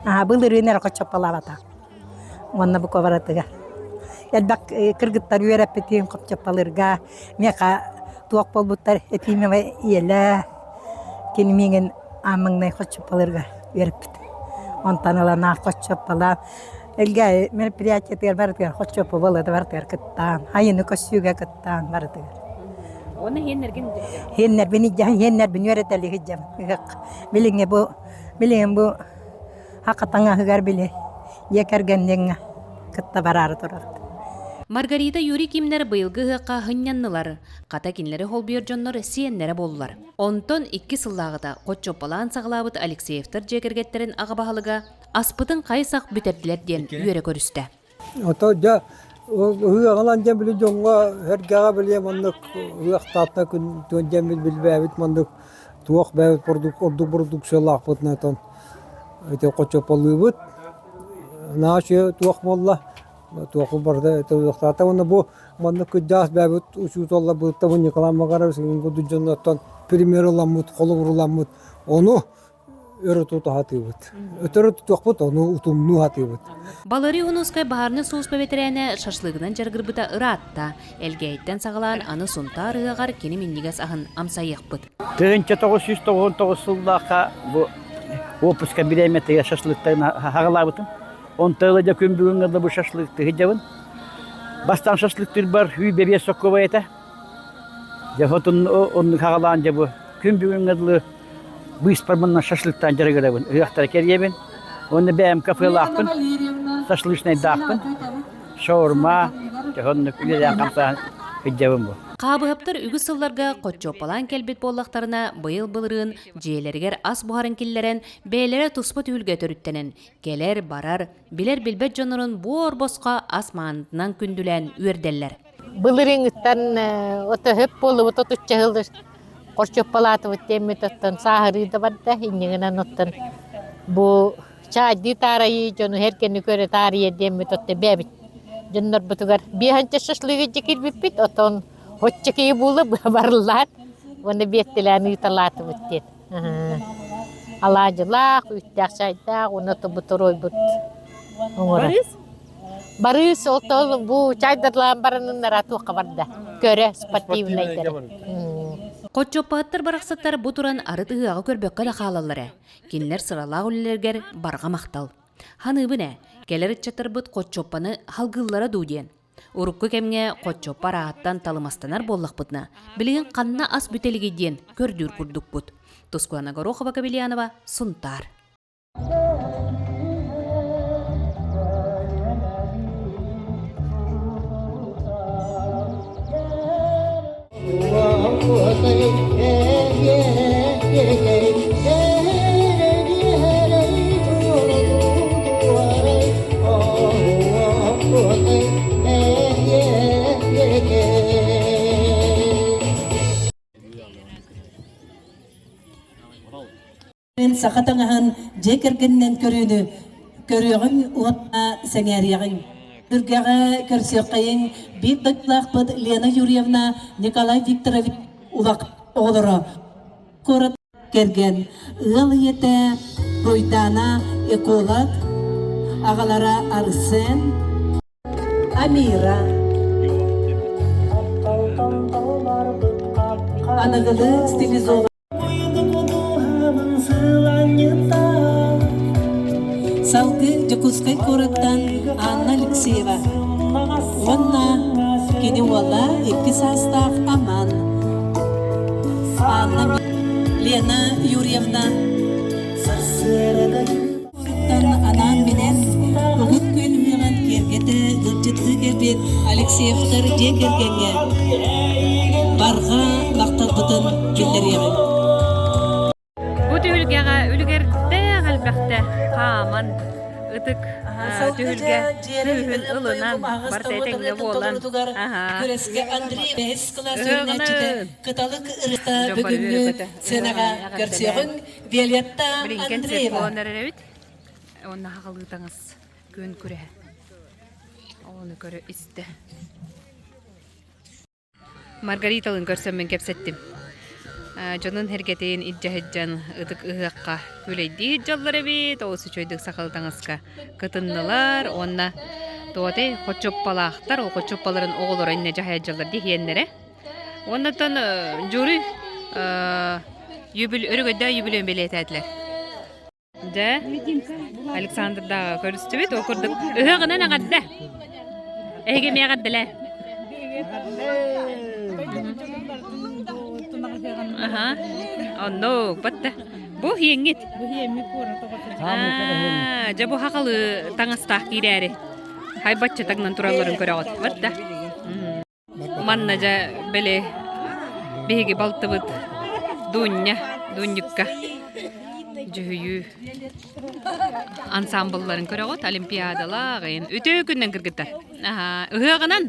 S14: Аа былырыын эрэ хоччуоппалаабата. Уонна бу куобаратыгар. Элбэх кыргыттар үөрэппитим хоччуоппалыырга Миэхэ туох буолбуттар этиимэбэ ийэлээ кини миигин аан маҥнай хоччуппалыырга үөрэппит. Онтон ыла наар хоччуппалаан Элгээйи мероприятиетыгар барытыгар хоччуппа буолла барытыгар кыттаан, айыны көссүүгэ кыттаан барытыгар.
S1: Уонна иһиэннэргин
S14: Иһиэннэрбин илдьэн, иһиэннэрбин үөрэтэлии сылдьабын. Билиҥҥи бу билигин бу Саха таҥаһыгар били дьиэ кэргэнниҥҥэ кытта бараары турабыт.
S3: Маргарита Юрий Кимнэр быйылгы ыһыахха сынньаннылар. Хата кинилэри холбуйар дьоннор сиэннэрэ буоллулар. Онтон икки сыллааҕыта хоччоппалаан саҕалаабыт Алексеевтар дьиэ кэргэттэрин аҕа баһылыга аспытын хайы-сах бүтэрдилэр диэн үөрэ көрүстэ.
S15: Ото дьэ ыһыаҕынан дьэ били дьоҥҥо эргэҕэ били маннык ыһыахтаатта күн дьэммит билбээбит маннык туох бэйэбит ордук продукциялаахпытын отон ити хочопалыыбыт наша туох буолла туох барыта ыһыахтаата уонна бу маннык кырдьаҕас бэйэбит учууталларбыт Николай Макарович курдук дьоннортон пример ыламмыт холобур ыламмыт ону өрө тута сатыыбыт. Өтөрү тутуохпут, ону утумнуу сатыыбыт.
S3: Баларий Унускай баһаарынай сулууспа бэтэрээнэ шашлыгынан дьарыгырбыта ыраатта. Элгээйиттэн саҕалаан аны Сунтаар ыһыаҕар кини минньигэс аһын амсайыахпыт.
S10: 1999 сыллаахха бу отпуска бириэмэтигэр шашлыктарын хаҕалаабытым. Онто ыла дьэ күн бүгүҥҥэ дылы бу шашлыктыы сылдьабын. Бастаан шашлыктыырбар үй бэбиэс соккуобай этэ. Дьэ хотун оннук хаҕалаан дьэ бу күн бүгүҥҥэ дылы быыспар мунна шашлыктаан дьарыгырабын, ыһыахтара кэрийэбин. Уонна бэйэм кафелаахпын, шашлычнайдаахпын, шаурма, оннук үлэлээн хамсаан сылдьабын бу.
S3: Хаабыһаптар үгүс сылларга хоччуоппалаан кэлбит буоллахтарына, быйыл былырыын дьиэлэригэр ас буһарын киллэрэн, бэйэлэрэ туспа түһүлгэ төрүттэнэн, кэлэр-барар, билэр-билбэт дьоннорун буор-босхо ас маанытынан күндүлээн үөрдэллэр.
S16: Былырыыҥҥыттан ото өп буолубут отучча сыл хорчуоппалаатыбыт диэммит оттон сааһырыы да барда инньэ оттон бу чаайдыы таарайыы дьону эргэни көрө таарыйа диэммит отто бэбит дьоннорбутугар биэһэнчэ шашлыгы дьэ кирбиппит отон оччо киһи буола барыллаан уонна биэттэлээн ыыталаатыбыт диэн алаадьылаах үүттээх чайдаах уонна тобуторуойбут оҥорор Барыыс ол бу чайдарлаан бараныннара туохха барда? Көрө спортивнайдары.
S3: Хоччоппоһоттор барахсаттар бу туран арыт ыһыаҕы көрбөккө да хаалаллар ээ. Кинилэр сыралаах үлэлэригэр барҕа махтал. Ханыыбын ээ, кэлэр ыччаттарбыт хоччуоппаны халгыыллара дуу диэн. Урукку кэмҥэ хоччуоппа арааһыттан талымастанар буоллахпытына, билигин ханна ас бүтэ илигий диэн көрдүүр курдукпут. Тускуана Горохова-Кобельянова, Сунтаар.
S17: Саха таҥаһын дьиэ кэргэнинэн көрүүнү көрүөҕүҥ уонна сэҥээриэҕиҥ. Түргэҕэ көрсүөххэйиҥ биир дойдулаахпыт Лена Юрьевна Николай Викторович улахан оҕолоро куорат кэргэн ыал ийэтэ Руйдаана эколог аҕалара Арсен Амира аныгылыы стилизованный Салгыы Дьокуускай куораттан Анна Алексеева уонна кини уола икки саастаах Аман, Анна Лена Юрьевна Куораттан анаан-минээн Уһун күөл үөҕэн киэргэтэ ыалдьыттыы кэлбит Алексеевтар дьиэ кэргэҥҥэ барҕа махталбытын биллэриэҕиҥ.
S1: Бу түһүлгэҕэ үлүгэрдээх элбэхтэ хааман, ытык түһүлгэ күүһүн ылынан барыта этэҥҥэ буолан
S17: Күрэскэ Андрей бэһис кылаас үөрэнээччитэ Кыталык ырыта бүгүҥҥү сценаҕа көрсүөҕүҥ Виолетта Андреева.
S1: Уонна хаҕалыы таҥас күөн күрэһэ. Ону көрө истэ. Маргариталыын көрсөммүн кэпсэттим. Дьонун сэргэтин илдьэ сылдьан ытык ыһыахха күлэйдии сылдьаллар эбит, олус үчүгэйдик сахалыы таҥаска кытыннылар уонна туотай хоччуппалаахтар, ол хоччуппаларын оҕолоро иннэ дьаһайа сылдьаллар диһиэннэрэ. Уонна оттон жюри өрөгөйдөөх юбилейын бэлиэтээтилэр. Дьэ, Александрдааҕы көрүстүбүт. Ол курдук ыһыаҕынан эҕэрдэ! Эһиги эмиэ эҕэрдэлээ. Аха. Оннук, батта. Бу иэҥҥит. Аа, дьэ бу хахалы таҥастаах киирээри. Хайбаччы таҥнан туралларын көрөҕүт. Батта. Манна дьэ били биһиги балтыбыт Дуунньа, Дуунньукка дьүһүйүү ансаамбылларын көрөҕүт, олимпиадалаах иһин. Үтүө күнүнэн кыргыттар. Аһаа, ыһыаҕынан?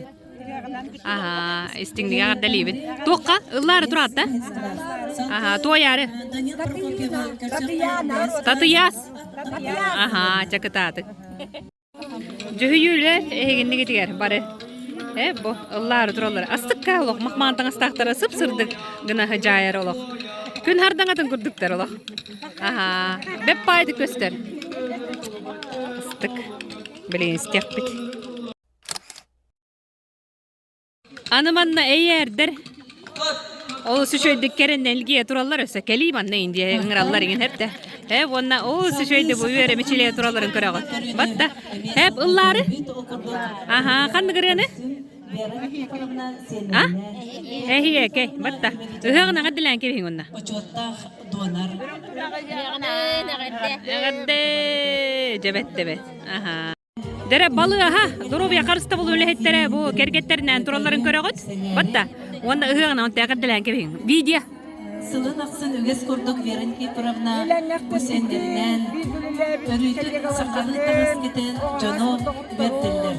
S1: Аһаа, истиҥник эҕэрдэлиибин. Туохха? Ыллаары тураат да? Аһаа, туойаары. Татыйаас. Аһаа, чэ кытаатык. Дьүһүйүүлэр эһигиннигитигэр бары э бу ыллаары тураллар астыкка олох махмаан таҥастаахтара сып-сырдык гына дьаайар олох күн хардаҥатын курдуктар олох аһаа бэп баайдык көстөр астык билигин истиэхпит Аны манна эйээрдэр олус үчүгэйдик кэрэннэ илгийэ тураллар өссө кэлии манна Индия ыҥыраллар иҥин хэптэ. Э уонна олус үчүгэйдик бу үөрэ мичилийэ туралларын көрөҕүт. Батта. Хэп ыллаары? Аха, ханнык ырыаны? А? Эһиэкэй, батта. Ыһыаҕын эҕэрдэлээн кэбиһиҥ онно. Эҕэрдэ! Дьэбэт-тэбэт. Аха. Дэрэ балыаһа, доруобуйа харыстабыл үлэһиттэрэ бу кэргэттэринээн туралларын көрөҕүт. Батта. Уонна ыһыаҕынан онтон эҕэрдэлээн кэбиһиҥ. Видео.
S17: Сылын ахсын үгэс курдук Вера Никифоровна үсэннэринэн өрүүтүн сахалыы таҥас кэтэн дьону үөрдэллэр.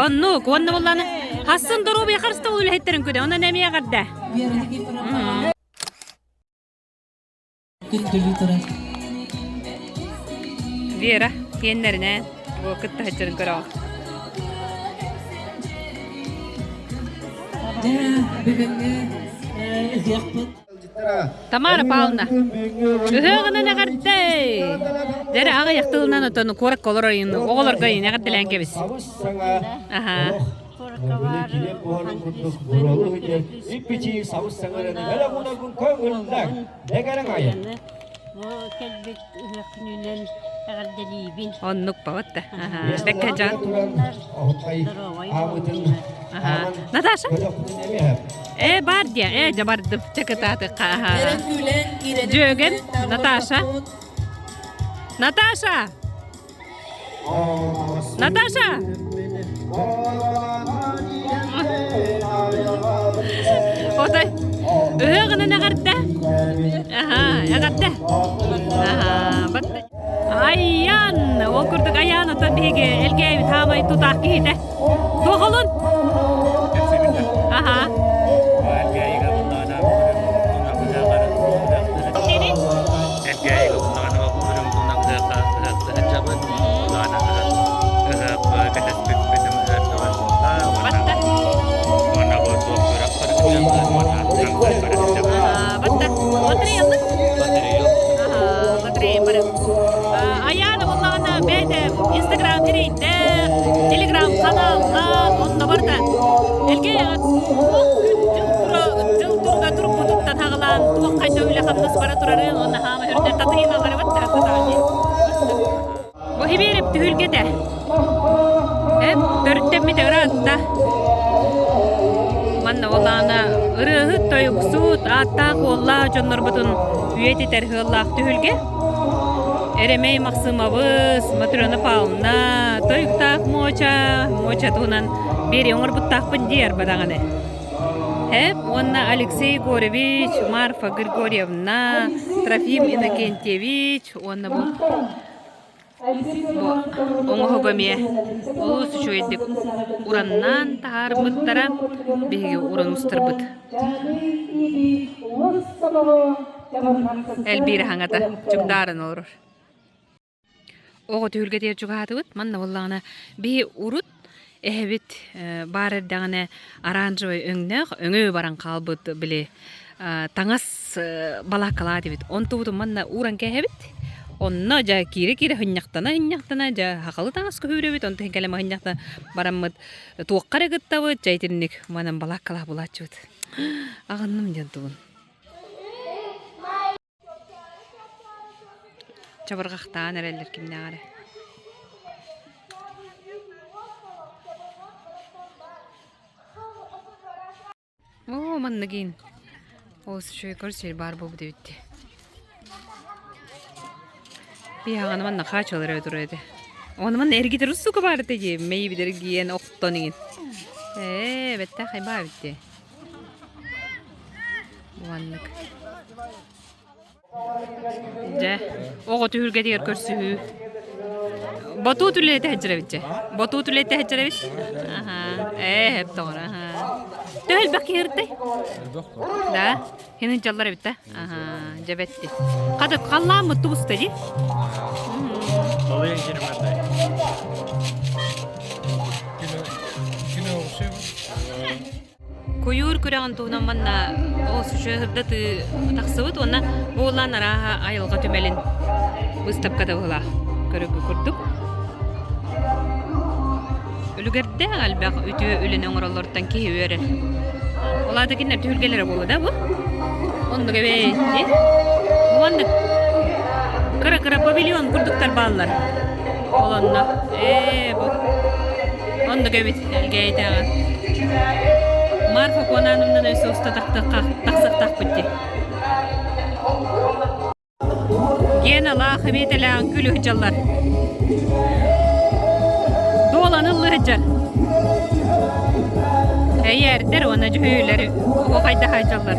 S1: Оннук, уонна буоллааны хассын доруобуйа харыстабыл үлэһиттэрин күнэ, онон эмиэ эҕэрдэ.
S17: Вера Никифоровна Күндүлүү турар.
S1: Вера сиэннэринээн бу кытта сылдьарын көрөҕүт.
S17: Дьэ, бүгүҥҥү ыһыахпыт
S1: Тамара Павловна, ыһыаҕынан эҕэрдэ! Дьэрэ аҕыйах тылынан отон куоракка олорор оҕолорго эҕэрдэлээн кэбис. Аха.
S13: Кэлбит ыһыах күнүнэн эҕэрдэлиибин.
S1: Оннук бабат да. Бэккэ дьон. Наташа? Э, бар диэ, э, дьэ бардым. Чэ кытаатык. Дьүөгэм, Наташа. Наташа! Наташа! Отой ыһыаҕынан эҕэрдэ. Аха, эҕэрдэ. Аха, батта. Айан! Ол курдук Айаан оттон биһиги Элгээйбит хаамай тутаах киһитэ. Туохолун? Аха.
S5: Элгээйигэ буллаҕына үрүҥ тунахтыахха ыһыахтаһыдьабын улаана ыһыах кэтэспиппитин ыһыахтабын буолла уонна уонна бу туох күрэх көрүһүдьабын уонна концерт көрүһүдьабын
S1: Батта лотереялык
S5: лотерея
S1: лотерея бары Айаана буллаҕына бэйэтэ Инстаграм сирэйдээх, Телеграм ханааллаах, онно барда. Элгээйэҕэ туох күн дьыл тура дьыл туруга турбутуттан хаҕылаан туох хайда үлэ-хамнас бара турарын уонна хаама үрдэ татыйыналары баттааттатаҕа дии. Бу Хибиэрэп түһүлгэтэ. Эп төрүттэммитэ ыраатта. Манна олаана ырыаһыт, тойуксут, ааттаах уоллаах дьоннорбутун үйэтитэр ыаллаах түһүлгэ. Эрэмэй Махсымабыс, Матрена Павловна, тойуктаах Муоча, Муоча туһунан биэри оҥорбуттаахпын дии арба даҕаны. Хэп уонна Алексей Егорович, Марфа Григорьевна, Трофим Иннокентьевич уонна бу бу оҥоһугу эмиэ олус үчүгэйдик ураннаан таһаарбыттара биһиги уран устарбыт. Элбиир аһаҥата чугдаарын олорор. Оҕо түһүлгэтигэр чугаһаатыбыт. Манна буоллаҕына биһи урут эһэбит баар эрдэҕинэ оранжевай өҥнөөх өҥөө баран хаалбыт били таҥас балааккалаах этибит. Онтубутун манна ууран кээһэбит. Онно дьэ киирэ-киирэ һынньахтана-һынньахтана дьэ хахалы таҥас көһүүрэбит. Онтон кэлэн һынньахтана бараммыт туохха эрэ кыттабыт дьэ итинник манан балааккалаах булааччыбыт. Аҕынным диэн тугун. Чабырҕахтаан эрэллэр кимнээх эрэ. Оо, манныгын. Ол үчүгэй көрсөр баар буолбут эбит дии. Биһаҕаны манна хаачалар эбит турар этэ. Оны манна эргитэр устука баар этэ дии. Мэйибит эргийэн охтон иҥин. Ээ, бэттэх хайбаа эбит дии. Уоннук. Дьэ, оҕо түһүлгэтигэр көрсүһүү. Ботуут үлэлэтэ сылдьар дьэ. Ботуут үлэлэтэ сылдьар эбит. Аха. Ээ, эп тоҕор. Аха. Төһө элбэх киһи ыртай? Да. Хинин дьаллар эбит да. Аха, дьэ бэтти. Хата халлааммыт тубуста дии.
S8: Балыйан киримэтэй. Күнү оҕусуйбут.
S1: Куйуур күрэҕин туһунан манна олус үчүгэй сырдатыы тахсыбыт уонна бу улаан арааһа айылҕа түмэлин быыстапката быһыылаах көрөргө курдук. Үлүгэрдээх элбэх үтүө үлэни оҥороллоруттан киһи үөрэр. Ол аата кинилэр түһүлгэлэрэ буолуо да бу? Оннук эбээт дии. Маннык кыра-кыра павильон курдуктар бааллар. Ол онно. Ээ бу. Оннук эбит. Элгээйитээҕи. Марфа Куонаанымнан өссө уста тахсыахтаахпыт дии. Геналаах эбиэтэлээҕин күл ыһдьаллар. Дуоланы ыллыһыдьар. Эйээрдэр уонна дьүһүйүүлэр оһуохайдаһа сылдьаллар.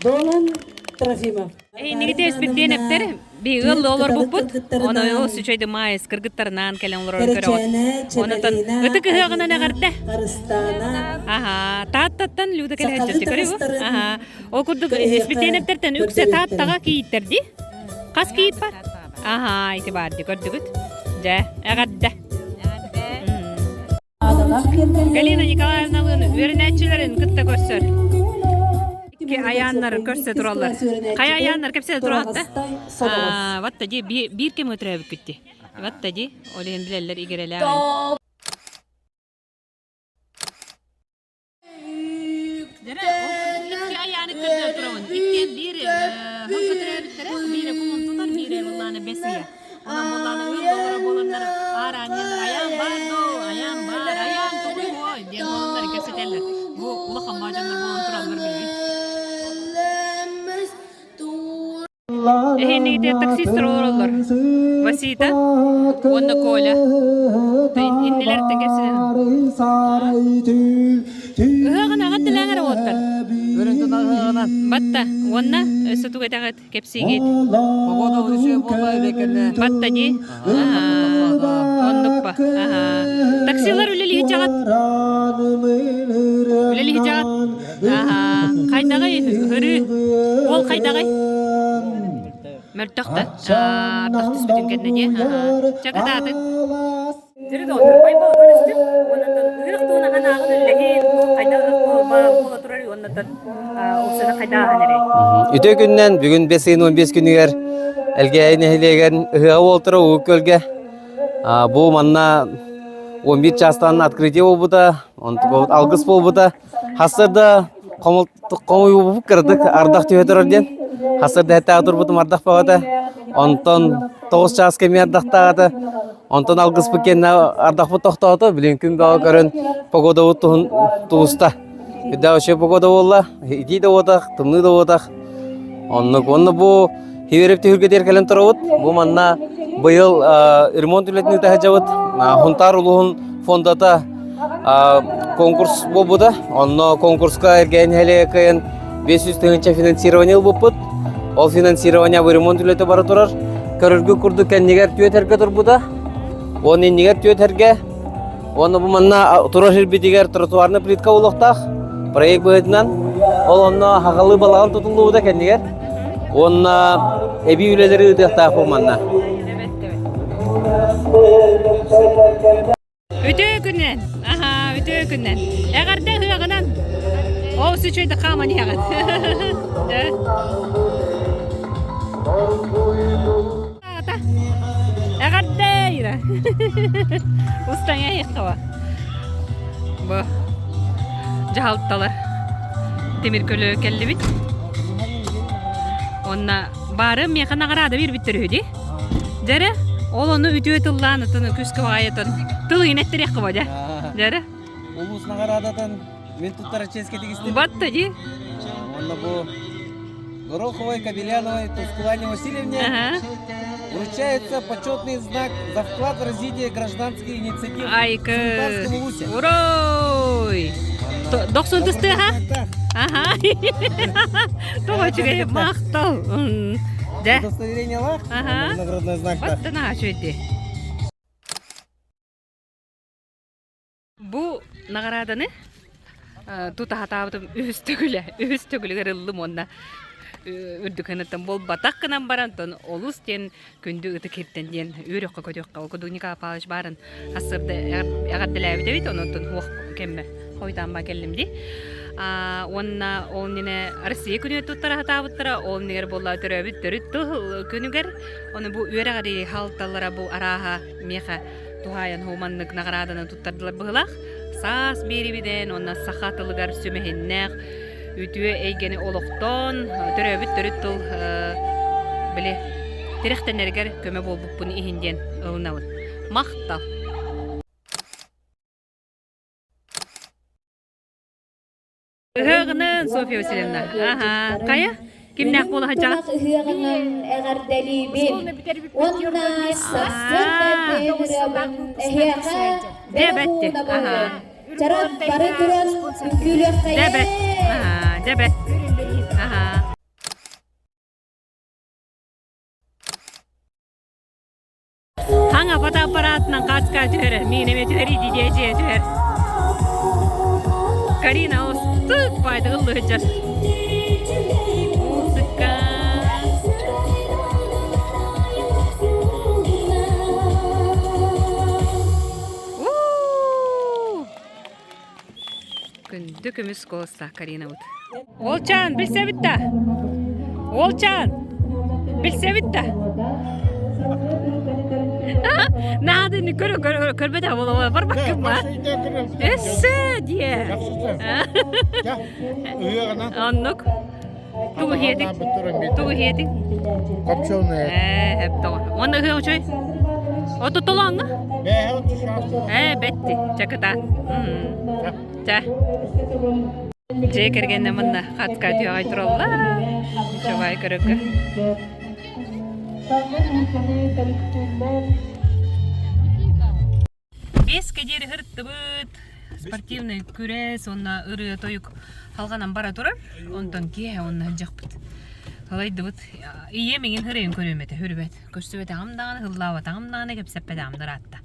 S17: Долан Трофимов.
S1: Эйиниги теспит эптер Би ыал олорбуппут. Ону олус үчүгэй маайыс кыргыттарынаан кэлэн олорорун көрөҕүт. Онотон ытык ыһыаҕынан эҕэрдэ. Аха, Тааттаттан Люда кэлэ сылдьар көрү. Аха. Ол курдук Испитиэнэптэртэн үксэ Тааттаҕа кийииттэр дии. Хас кийиит бар? Аха, ити баар дии көрдүгүт. Дьэ, эҕэрдэ. Галина Николаевналыын үөрэнээччилэрин кытта көрсөр. Икки айааннар көрсө тураллар. Хайа айааннар кэпсэтэ тураллар да? Ватта ди биир кэмҥэ төрөөбүккүт ди. Ватта ди, ол иһин билэллэр игирэлээх. Икки айааны көрдөө турабын. Иккиэн биир хылга төрөөбүттэрэ, биирэ кулун тутар, биирэ буоллаана бэс ыйа. Онон буоллаана ыал доҕоро буоланнар аар аанньалар айаан баар доо, айаан баар, айаан тугуй буой диэн буоланнар кэпсэтэллэр. Бу улахан дьоннор буолан тураллар билигин. Эһиинигитэ таксистар олороллор. Васита уонна Коля. Иннилэриттэн кэпсэтэн. Ыһыаҕын аҕат дэлээҥ эрэ уоттар. Батта уонна өссө тугу этэҕит кэпсиигит? Батта дии. Оннукпа. Таксилар үлэлиһи дьаҕат. Үлэлиһи дьаҕат. Хайдаҕый ырыы? Ол хайдаҕый? Мөлтөх да? Ардах түспүтүн кэннэ дии. Чэ кытаатыҥ. Дьөрү доҕоттор, Байбал көрүстүм. Уоннаттан ыһыах туһунан санааҕын үллэһин, хайдах ыһыах буола турар уоннаттан уксаны хайдааһын эрэй.
S18: Үтүө күннэн бүгүн 5 ыйын 15 күнүгэр Элгээйи нэһилиэгэр ыһыаҕа буолтара Уу Көлгэ. Бу манна 11 чаастан открытие буолбута, алгыс буолбута. Хасса да. Хомуйбуппут кыратык ардах түһэ турар диэн. Хасыр дэһэттээх турбутум ардах баҕата. Онтон 9 чааска эмиэ ардахтаата. Онтон алгыспыт кэннэ ардахпыт тохтоото. Билин күн бөҕө көрөн погодабыт туһун тубуста. Үрдээх үчүгэй погода буолла. Итии да буотах, тымныы да буотах. Оннук. Уонна бу Хивереп түһүлгэтигэр кэлэн турабыт. Бу манна быйыл ремонт үлэтин ыыта сылдьабыт. Хунтаар улууһун фондата конкурс буолбута. Онно конкурска Эргээн нэһилиэгэ кыайан 500 тыһыынча финансирование ылбыппыт. Ол финансирование бу ремонт үлэтэ бара турар. Көрөргүт курдук кэннигэр түөрт эргэ турбута. Уон иннигэр түөрт эргэ Уонна бу манна турар сирбитигэр тротуарный плитка буолуохтаах проект быһыытынан. Ол онно хахалы балаҕан тутуллубута кэннигэр. Уонна эбии үлэлэри ыытыахтаах бу манна.
S1: Үтүө күнүнэн! Аха, үтүө күнүнэн! Эҕэрдэ ыһыаҕынан! Ол үчүгэйдик хааман иһэҕит. Эҕэрдэ Ира. Устаҥа иһиххаба. Бу дьаһалталар тимир көлө кэллибит. Онна баары миэхэ наҕараада биэрбиттэр үһү дии. Дьэрэ, ол ону үтүө тыллаан ытын күскэ баҕайытын тыл иҥнэттэриэххэ бо дьэ. Дьэрэ.
S18: Улуус наҕараадатын Мин туттара чиэскэ тигистим.
S1: Батта дии.
S18: Уонна бу Гороховой Кабеляновой Тускулане Васильевне
S1: Ага.
S18: вручается почетный знак за вклад в развитие гражданской инициативы в
S1: Айка.
S18: Сунтарском улусе.
S1: Урой! Дохсун тыстыаха? Ага. Тоҕо үчүгэй махтал. Дьэ.
S18: Удостоверениелаах,
S1: Ага.
S18: наградной знак.
S1: Баттана үчүгэй Бу наҕарааданы тута сатаабытым үһүс төгүлэ, үһүс төгүлүгэр ыллым уонна үрдүк гыныттан буолбатах гынан баран онтон олус диэн күндү ытык һиртэн диэн үөрүөххэ-көтүөххэ ол курдук Николай Павлович баарын сарсыарда эҕэрдэлээбит эбит онон суох кэммэр хойутаан кэллим дии уонна ол иннинэ Россия күнүгэр туттара сатаабыттара ол иннигэр буолла төрөөбүт төрүт тыл күнүгэр ону бу үөрэҕи халталлара бу арааһа миэхэ туһаайан маннык наҕарааданы туттардылар быһылаах. Саас биэрибидэн уонна саха тылыгар сүмэһиннээх үтүө эйгэни олохтоон, төрөөбүт төрүт тыл били тирэхтэнэригэр көмө буолбуппун иһин диэн ылынабын. Махтал! Ыһыаҕынан, Софья Васильевна. Аха. Хайа? Кимнээх буола сылдьаҕын?
S19: Ыһыаҕынан эҕэрдэлиибин уонна сарсыарда ыҥырабын эһиэхэ
S1: Дьэбэт. Аха.
S19: Чаран бары туран үҥкүүлүөххэйэ.
S1: Дьэбэт. Аха. Дьэбэт. Аха. Хаҥа фотоаппаратынан хаска түһэрэр, миин эмиэ түһэрии дии дьиэ түһэр. Карина устук баайды ыллыһыдьар. Музыка. Күндү көмүс куоластаах Каринабыт. Уолчаан, билсэбит да? Уолчаан, билсэбит да? Наадыны көрө көрө көрбөтө буола барбаккын ба? Өссө диэ. Оннук. Тугу иһиэтиҥ? Тугу иһиэтиҥ?
S9: Копченая.
S1: Ээ, эптоҕо. Уонна ыһыах үчүгэй? Отутолооҥҥо? Ээ, бэтти. Чакытаат. Чэ. Дьиэ кэргэннэ манна хатка түөҕэй тураллар. Үчүгэй көрөргө. Бэскэ диэри ырыттыбыт. Спортивный күрэс уонна ырыа-тойук халҕанан бара турар. Онтон киэһэ уонна сылдьахпыт. Халайдыбыт. Ийэм иҥин хырайын көрүөм этэ, хүрүбэт. Көрсүбэтэҕим даҕаны, ыллаабатаҕым даҕаны, кэпсэппэтэҕим да ыраатта.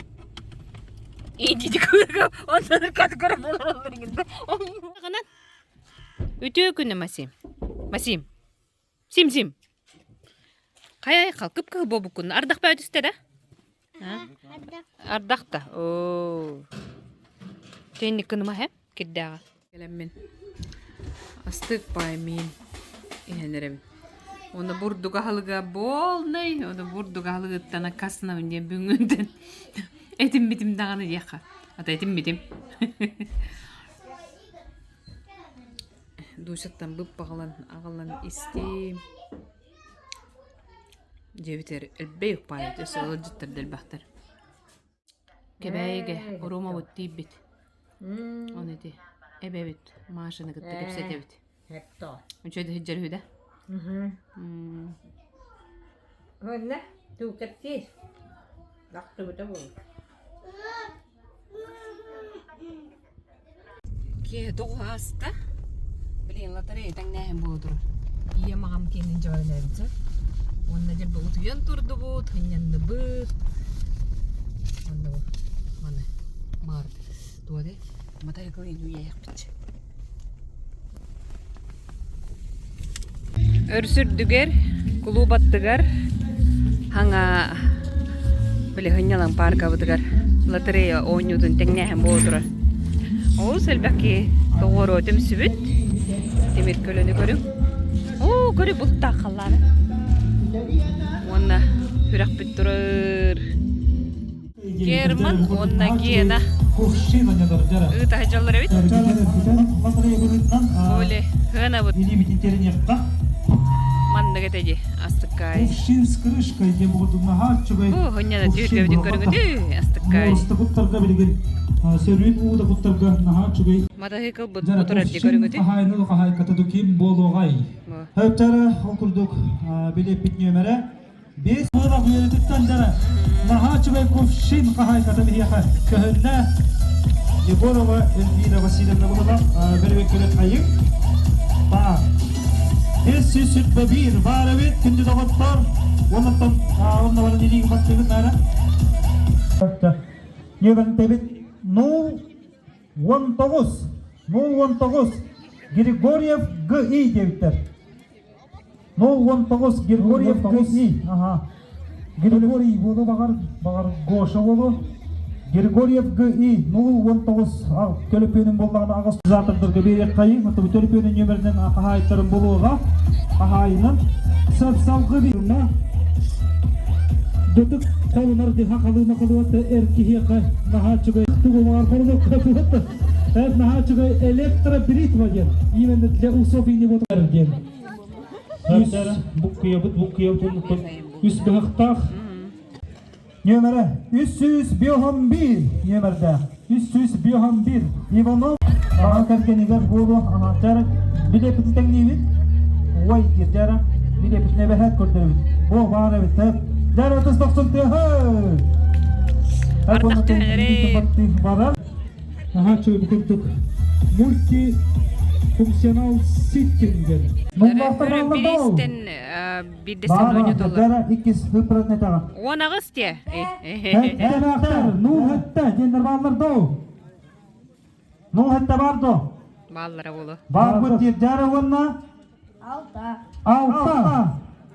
S1: Үтүө күнү, Масим. Масим. Сим-сим. Хайа айхал, кып-кыһыл буолбуккун. Ардах бөө түстэ да? Ардах да. Оо. Тенник кыныма һэ кирдээҕэ. Кэлэммин астык паай миин иһэн эрэбин. Уонна бурдук аһылыга буолнай, ону бурдук аһылыгыттан аккаастанабын диэн бүгүҥҥүттэн этиммитим даҕаны диэххэ. Ата этиммитим. Дусяттан быппаҕалан аҕалан истим. Дьиэбитигэр элбэх укпаайыт өссө ыалдьыттар да элбэхтэр. Кэбээйигэ Ромабыт тиийбит. Оны ити эбэбит Машаны кытта кэпсэтэбит. Үчүгэй да сылдьар үһү да?
S2: Уонна туукаттиир. Ахтыбыта буолуо.
S1: Киэһэ тоҕо ааста? Блин, лотерея тэҥнээһин буола турар. Ийэм аҕам киэнин дьабаралаабыт сөп. Уонна дьэ утуйан турдубут, һынньанныбыт. Уонна бу маны маар туох этэй? Матайыкыл үйэйэхпит. Өрсүрдүгэр, кулууп аттыгар хаҥа били сынньалаҥ пааркабытыгар лотерея оонньуутун тэҥнээһин буола турар. Олус элбэх киһи тоҕуоруо түмсүбүт. Тимир көлөнү көрүҥ. Оо, көрү бултаах халлааны. Уонна күрэхпит турар. Герман уонна Гена ыыта сылдьаллар эбит. Оли хыанабыт. Маннык этэ дии астыккаай. Бу хынньана түһүлгэбитин көрүҥүтүй астыккаай. Матаһыыкылбыт бу турар дии көрүҥүтүй.
S12: Ол курдук билиэппит нүөмэрэ Биэс буолах үөрүтүттэн дьара наһаа үчүгэй кувшин хаһаайката биһиэхэ көһүннэ. Егорова Эльвира Васильевна буолла бөрүөккүлүк айык. Баар. 501 баар эбит күндү доҕоттор. Оннуттан онно баран илиигин баттыыбыт наара. Ньүөбэнтэбит 019 019 Григорьев Г.И. диэбиттэр. 019 Григорьев Г.И. Ага. Григорий буолу баҕар, баҕар Гоша буолу. Григорьев Г.И. 019 төлөпүөнүн буоллаҕына аҕыс завтрдарга биэриэххэйиҥ. Оттон төлөпүөнүн нүөмэринэн хаһаайыттарын булуоҕа. Хаһаайынан сап-салгы биирна Дытык холунар диха халыма халыата эр киһиэхэ наһаа үчүгэй тугумаар холунук Эт наһаа үчүгэй электробритва диэн именно для усов и него диэн. Үс буккуйабыт буккуйабыт үс быһахтаах Нөмірі 301 нөмірде 301 Иванов аға кәргенігер болу ана билеппитин тэҥниибит ой диир дьара билеппитин эбэһээт көрдөрөбүт бу баар эбит дьара отус тохсон тыаһы барар Аха чөй курдук мультифункционал ситтинг диэн.
S1: Биристен биирдэстэн оонньотоллор.
S12: Иккис выпрат нетаҕа.
S1: 18 те.
S12: Эһээхтэр, ну хэтте диэннэр бааллар доо. Ну хэтте бар доо.
S1: Бааллара буолу.
S12: Баарбыт диир дьара уонна
S19: Алта.
S12: Алта.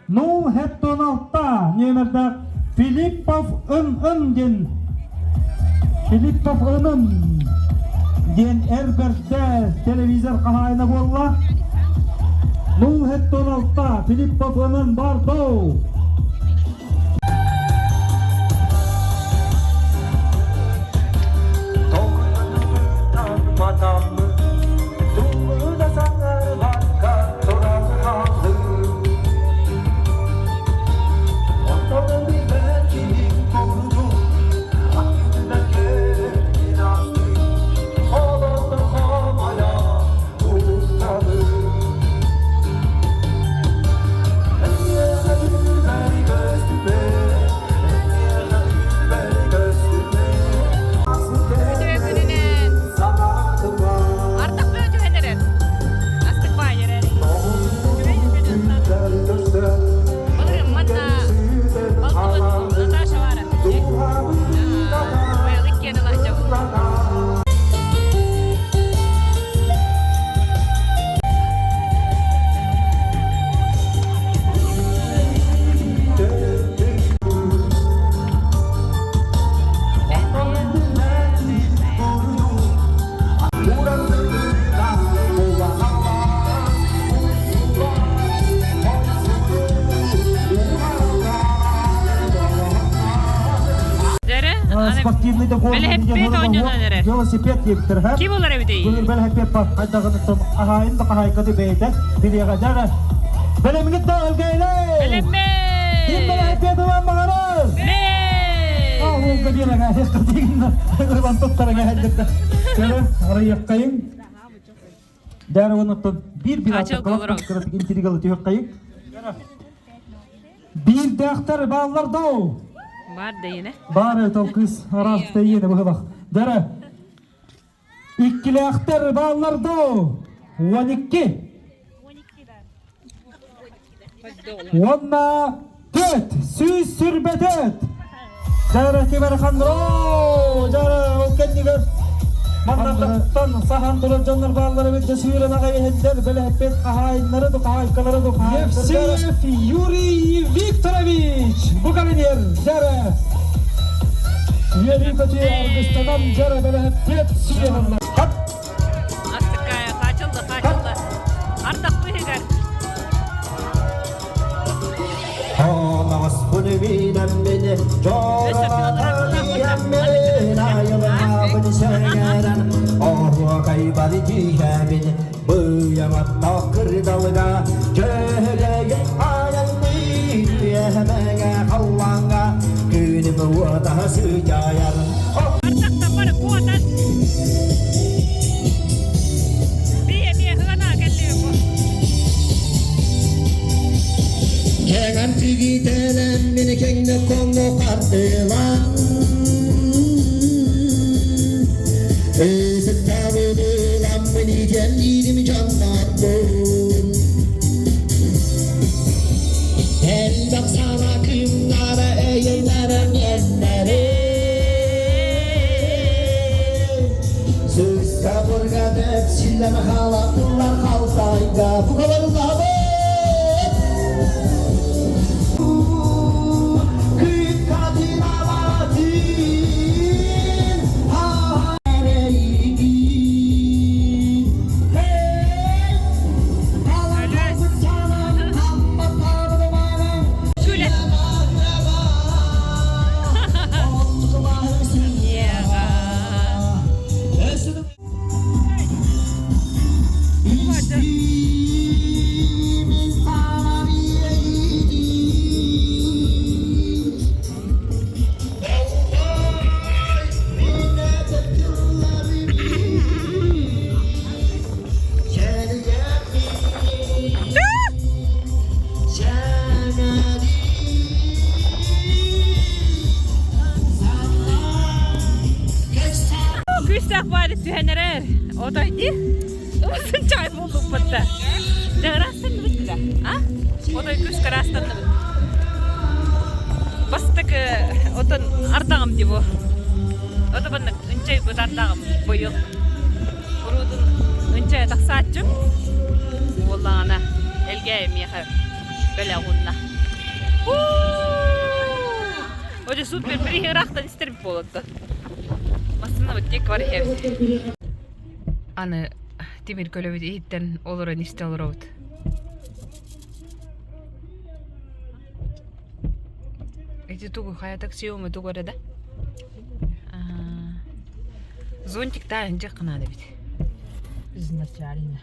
S12: Ну хеттон алта нүөмэрдээх Филиппов ын-ын диэн Филиппов ын-ын диэн эр бэрдэ телевизор хаһаайына буолла. Ну хеттон алта Филиппов ын-ын бар доу. Спортивный да
S1: Бэлэһэппиэт оонньонон эрэр.
S12: Велосипед диэбиттэр ха.
S1: Ким олор эбитий?
S12: Былыр бэлэһэппиэт бар хайдаҕыныттан хаһаайын да хаһаайкаты бэйэтэ билиэҕэ дьара. Бэлэмҥит да өлгөйлөө!
S1: Бэлэммит!
S12: Ким бэлэһэппиэт ылан баҕарар?
S1: Мин!
S12: Оҕуолга биэрэҥэ, ылан туттарыҥа хэллэрдэ. Көрө, арыйыаххайыҥ. Дьара онуттан биир биир кыратык интригалы түһүөххэйиҥ. Биирдээхтэр бааллар доо.
S1: Баар дайына.
S12: Баар тол кыыс араас тэйиэнэ быһылах. Дара иккилээхтэр бааллар доо. 12. Уонна төрт 124. Дьара Киберхандро! Дьара ол кэннигэр маннаттан сахан турар дьоннор бааллар эбит дьэ сүүрэн аҕай иһэллэр бэлэһэппит хаһаайыннары ду хаһаайкалары ду Евсеев Юрий Викторович бу кэлинер дьара үөрүү көтүү аргыстанан дьара бэлэһэппит сүүрэн
S1: Астыккая хаачылла хаачылла ардах быыһыгар
S11: Оноҕоспун үүнэммин, дьоро-тиийэммин, айылҕабын сэҥээрэн, оһуокайбар тииһэбин, быйаҥаттаах кырдалга, дьөһөгөйүм айанныы, үөһэмэҥэ халлааҥҥа, күнүм уотаһа сыдьаайар.
S1: Ардахтан бары куотан Бие бие хыгана кэллиэ бу.
S11: Кэҥэн тигитэлэммин кэҥнэ коҥҥо хардылан Ытыктабылыламмын итиэнниирим дьоннорбун Элбэх сана кыымнара эйэллэрэ миэннэрэ Сыска бурга дэпсиллэн халатылар халтайга Бугаларыллабыт
S1: Күлэ. Күүстээх баары түһэн эрэр. Отой дии. Усын чай буоллуппутта. Дьарастанныбыт да. А? Отой күс карастанныбыт. Бастакы отон ардаҕым дии бу. Ото баннык ынчай бут ардаҕым быйыл. Уруутун ынчая тахсааччым. Буоллаҕына элгээйи миэхэ бэлэх уунна. Оже супер бириһи ыраахтан истэрбит буолатта. Массыынабыт тек бар иһэбит. Аны тимир көлөбүт иһиттэн олорон истэ олоробут. Эти тугу хайа такси ума тугу эрэ да? Зонтик та ынчык гынаада эбит.
S2: Изначально.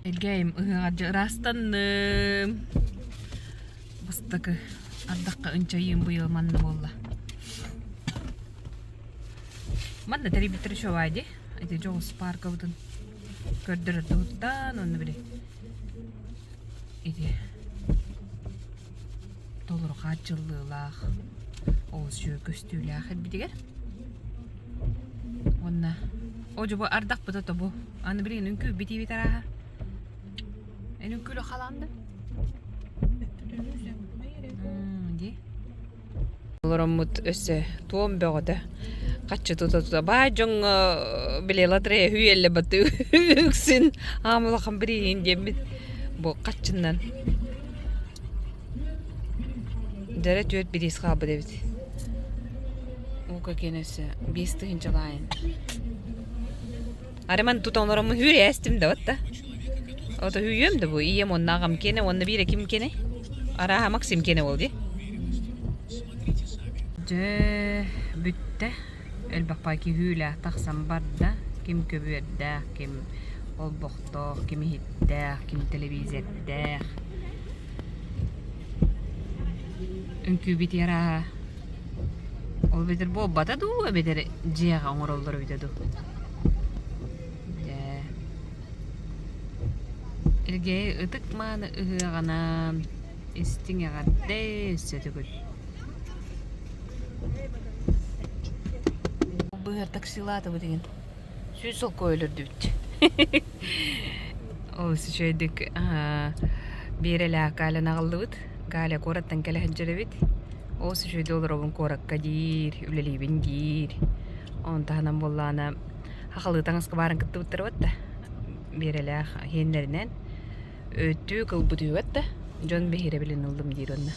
S1: Элгээйим ыһыаҕар дьэ ыраастанным. Бастакы ардахха ынчайыым быйыл манна буолла. Манна тэрийбиттэр үчүгэй дии. Ити дьоҕус паркабытын көрдөрөр туһуттан онно били ити толору хааччыллыылаах олус үчүгэй көстүүлээх эрбитигэр уонна одьу бу ардахпыта тобу аны билигин үҥкүү битиибит арааһа эн үҥкүүлү халаан да дии Олороммут өссө туом бөҕөтө хаччы тута-тута баай дьоҥҥо били лотерея үүйэллэ баты үксүн аам улахан бирииһин диэммит бу хаччыннан дьэрэ түөрт бириис хаалбыт эбит уука киэн өссө 5000 лаайын Араман тута олороммун хүүрэ эстим да батта. Ото хүүйүөм да бу ийэм уонна аҕам киэнэ уонна биирэ ким киэнэ? Арааһа Максим киэнэ буол дии. Дьэ. бүттэ. Элбэх киһи тахсан барда. Ким көбүөрдээх, ким олбохтоох, ким иһиттээх, ким телевизордээх. Үҥкүүбүт ярааһа ол эбэтэр буолбата дуу, эбэтэр дьиэҕэ оҥороллор эбитэ дуу. Дьэ. Элгээйи ытык мааны ыһыаҕынан истиҥ эҕэрдэ өссө төгүл. Быһар таксилаатыбыт игин. Сүүс солко өлөрдүбүт. Олус үчүгэйдик Биэрэлээх Галяны аҕаллыбыт. Галя куораттан кэлэ сылдьар эбит. Олус үчүгэйдик олоробун куоракка диир, үлэлиибин диир. Онон таһынан буоллаҕына хахалыы таҥаска баарын кыттыбыттара да Биэрэлээх иһиннэринэн өттүү кылбыт үһүбэт да дьон биһирэбилин ыллым диир онно.